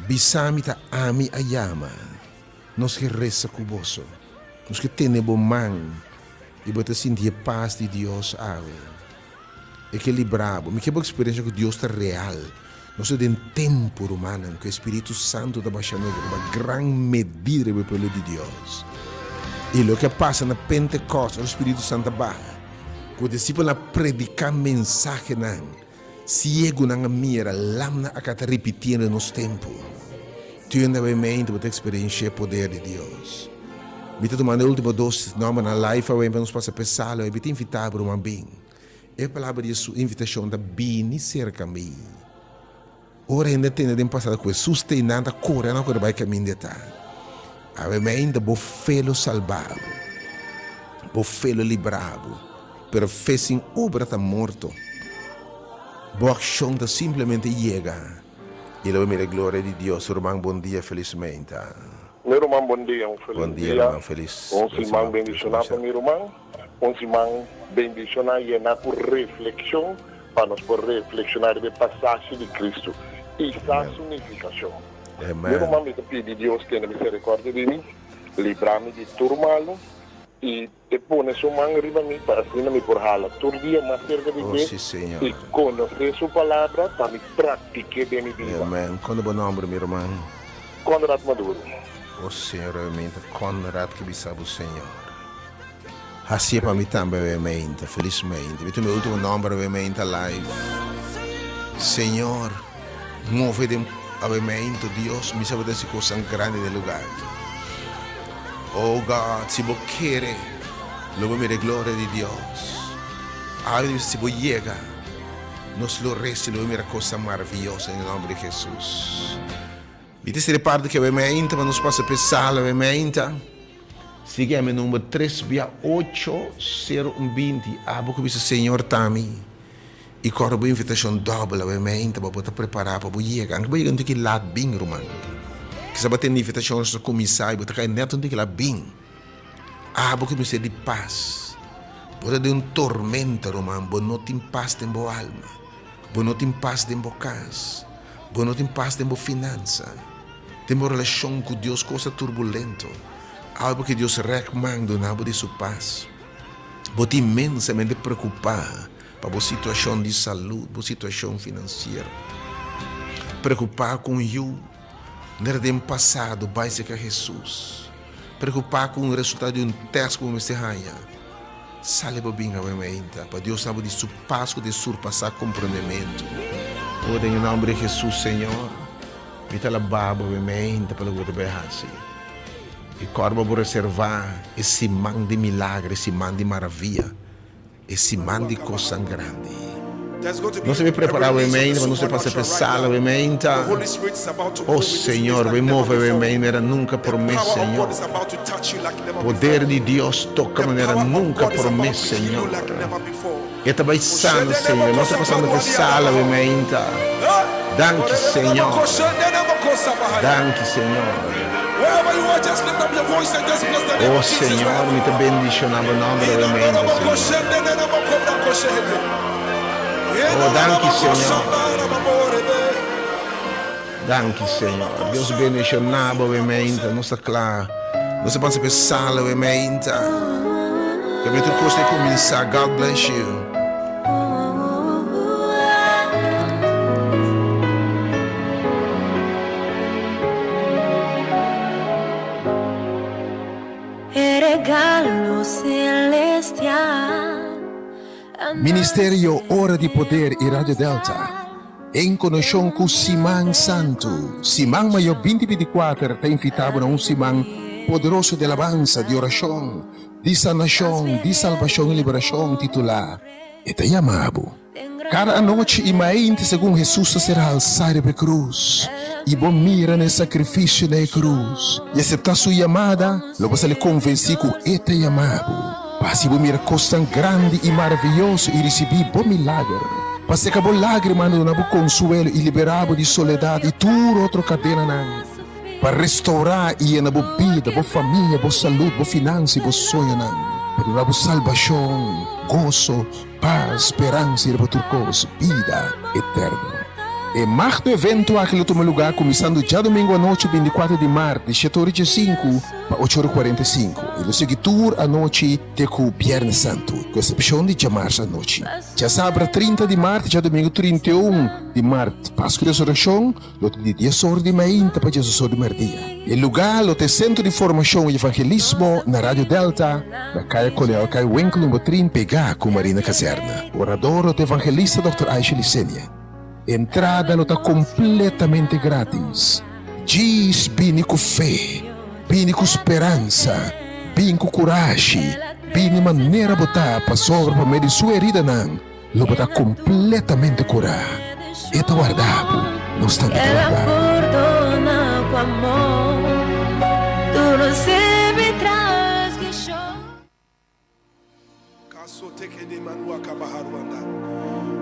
Bisa mi ta ami a yama. Nos ke resa ku boso. Nos ke tene bo man i bo ta sinti e pas di Dios awe. E ke libra bo. Mi ke bo eksperensia ku Dios ta real. Nos ta den tempu, rumannan, ku e Spiritu Santu ta bashando riba gran medida riba e pueblo di Dios. I loke a pasa na Pentekòst, ora e Spiritu Santu a baha, ku e disipelnan a prediká mensahenan, siegunan a mira, lamnan a kata ripitiendo den nos tempu. Tunda bo e mente bo ta eksperenshia e poder di Dios. Mi ta tumando e ultimo dos nòmbernan live awe pa nos pasa p'e sala awe. Mi ta invitá bo ruman bin. E palabra di Hesus invitashon ta bini serka mi. Ora hende a tende den pasado ku Hesus ta einan ta kore nan kore bai kaminda e ta. Awe mi ainda bo fe lo salba bo. Bo fe lo libra bo. Pero fe sin obra ta morto. Bo akshon ta simplemente yega i lo bo mira e gloria di Dios. Ruman bon dia felismente. Mi ruman bon dia un felis Bon dia dia ruman felis un bon siman siman bendiciona pa mi ruman un siman bendiciona yena cu reflexion pa nos por reflexiona riba e pasashi di Cristo y sa Amen su nificacion mi Amen ruman mi ta pidi Dios tene misericordia di mi libra mi di tur malo y E pone su man riba mi pa asina mi por hala tur dia mas serka di Oh, dje sí, Señor. i konosé su palabra pa mi praktik'é den mi bida. Amen. Kon ta bo nomber, mi ruman? Conrad Maduro. Oh, Señor, obviamente, Conrad ke bisa bo, Señor. Hasié pa mi tambe, obviamente, felismente. Mi tin mi ultimo nomber, obviamente, live. Señor, move den, obviamente, Dios, mi sa bo ta hasi kosnan grandi den lugar aki. Oh God, si bo kere, lo bo mira e gloria di Dios. Awe di bisa si bo yega. Nos lo resa i lo mira kosnan maravioso den e nòmber di Hesus. Mi ta seri parti ke awe meinta pa nos pasa p'e sala awe meinta. Sigui ami number tres bia ocho sero un binti. Abo ku bisa Señor ta mi i kòrda bo invitashon dòbel awe meinta pa bo ta prepará pa bo yega. Anke bo yega un tiki lat bin ruman. Kisa bo tende invitashon ora ta kuminsá i bo ta kai nèt un tiki lat bin. Abo ku mester di pas. Bo ta den un tormenta ruman, bo no tin pas den bo alma. Bo no tin pas den bo kas. Bo no tin pas den bo finansa. Den bo relashon ku Dios kos ta turbulento. Awe bo ke Dios rèk man duna bo di su pas. Bo ta inmensamente preokupá pa bo situashon di salud, bo situashon finansiero. Preokupá ku un yu nera den pasado bai serka Hesus. Preokupá ku un resultado di un tèst ku bo mester haña. Sali bo bin awe mainta, pa Dios dabo di su pas ku ta surpasá komprondementu. O den e nòmber di Hesus, Señor, mi ta alabá bo awe mainta pa loke bo ta bai hasi. I kòrda bo reservá e siman di milager, e siman di maravia, e siman di kosnan grandi. Nos ta bai prepará awe mainta pa nos ta pasa pa e sala awe mainta. O Señor, bai move awe mainta manera nunka promé, Señor. Poder di Dios toka manera nunka promé, Señor. E ta bai sana, Señor. Nos ta pasando pa e sala awe mainta. Danki, Señor. Danki, Señor. O Señor, mi ta bendiciona bo nomber awe mainta, Señor. O danki, Señor. Danki, Señor. Dios bendiciona bo awe mainta. Nos ta cla. Nos ta pasa pa e sala awe mainta. Tambe tur cos ta cuminsa. God bless you. E regalo celestial. Ministerio Ora di Poder y Radio Delta en konekshon ku Siman Santu, Siman Mayo binti 24 ta invitá bo na un siman poderoso di alabansa, di orashon, di sanashon, di salbashon i liberashon titulá E ta yama bo. Kada anochi i mainti segun Hesus ta ser halsá riba e krus i bo mira na e sakrifisio na e krus i aseptá su yamada, lo bo sali konvensí ku E ta yama bo. Pa hasi bo mira kosnan grandi i maravioso i risibí bo milager. Pa seka bo lágrimanan, duna bo konsuelo i liberá bo di soledat i tur otro kadenanan. Pa restourá i yena bo bida, bo famia, bo salud, bo finansa i bo soñonan. Pa duna bo salbashon, goso, pas, speransa i riba tur kos, bida eterno. E magno evento aki lo tuma lugá kuminsando djadumingu anochi 24 di mart di shete ora i diesinku pa ocho ora i 45 i lo sigui tur anochi te ku Bièrnè Santu, ku esepshon di djamars anochi. Djasabra 30 di mart i djadumingu 31 di mart, Pasku di Resurekshon, Lo ta di dies or di mainta pa diesdos or di merdia. E lugá lo ta e Sentro di Formashon i Evangelismo na Radio Delta, na Kaya Kolonel Kai Winkel number trin pegá ku Marina Kazerne. Orador lo ta Evangelista Dòkter Aisha Licenia. Entrada lo ta kompletamente grátis. Djis bini ku fe, bini ku speransa, bin ku kurashi, bini manera bo ta pasobra pa medio di su heridanan Lo bo ta completamente curá. E ta warda bo, nos tambe ta warda bo.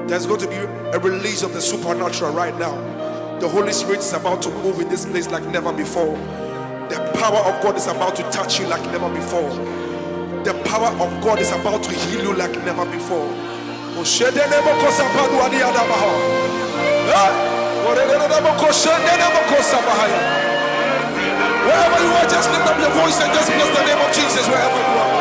There's going to be a release of the supernatural right now. The Holy Spirit is about to move in this place like never before. The power of God is about to touch you like never before. The power of God is about to heal you like never before. Wherever you are, just lift up your voice and just bless the name of Jesus wherever you are.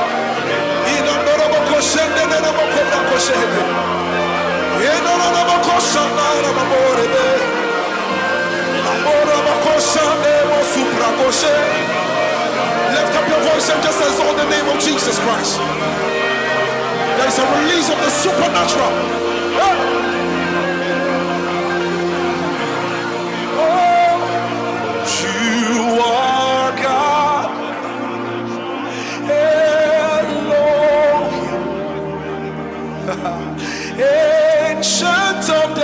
Lift up your voice and just exalt the name of Jesus Christ. There is a release of the supernatural. Oh, you are God. Elohim. Ancient of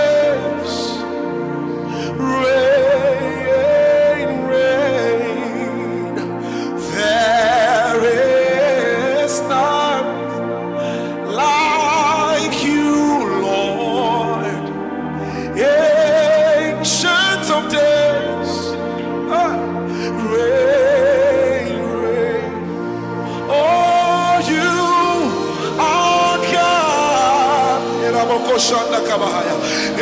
Shanda Kabahaya.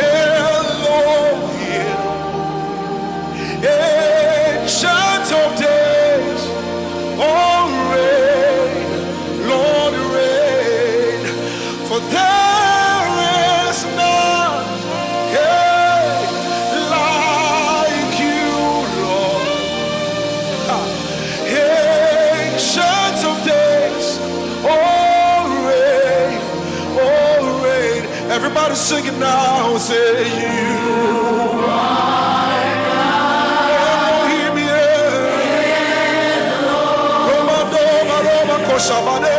Elohim. Ancient of days. Oh, reign, Lord, reign. For there is none hey, like you, Lord. Ancient of days, oh, reign, oh, reign. Everybody sing it now. Say you are Elohim, yeah. Roma, Doma, Roma, Koshabade.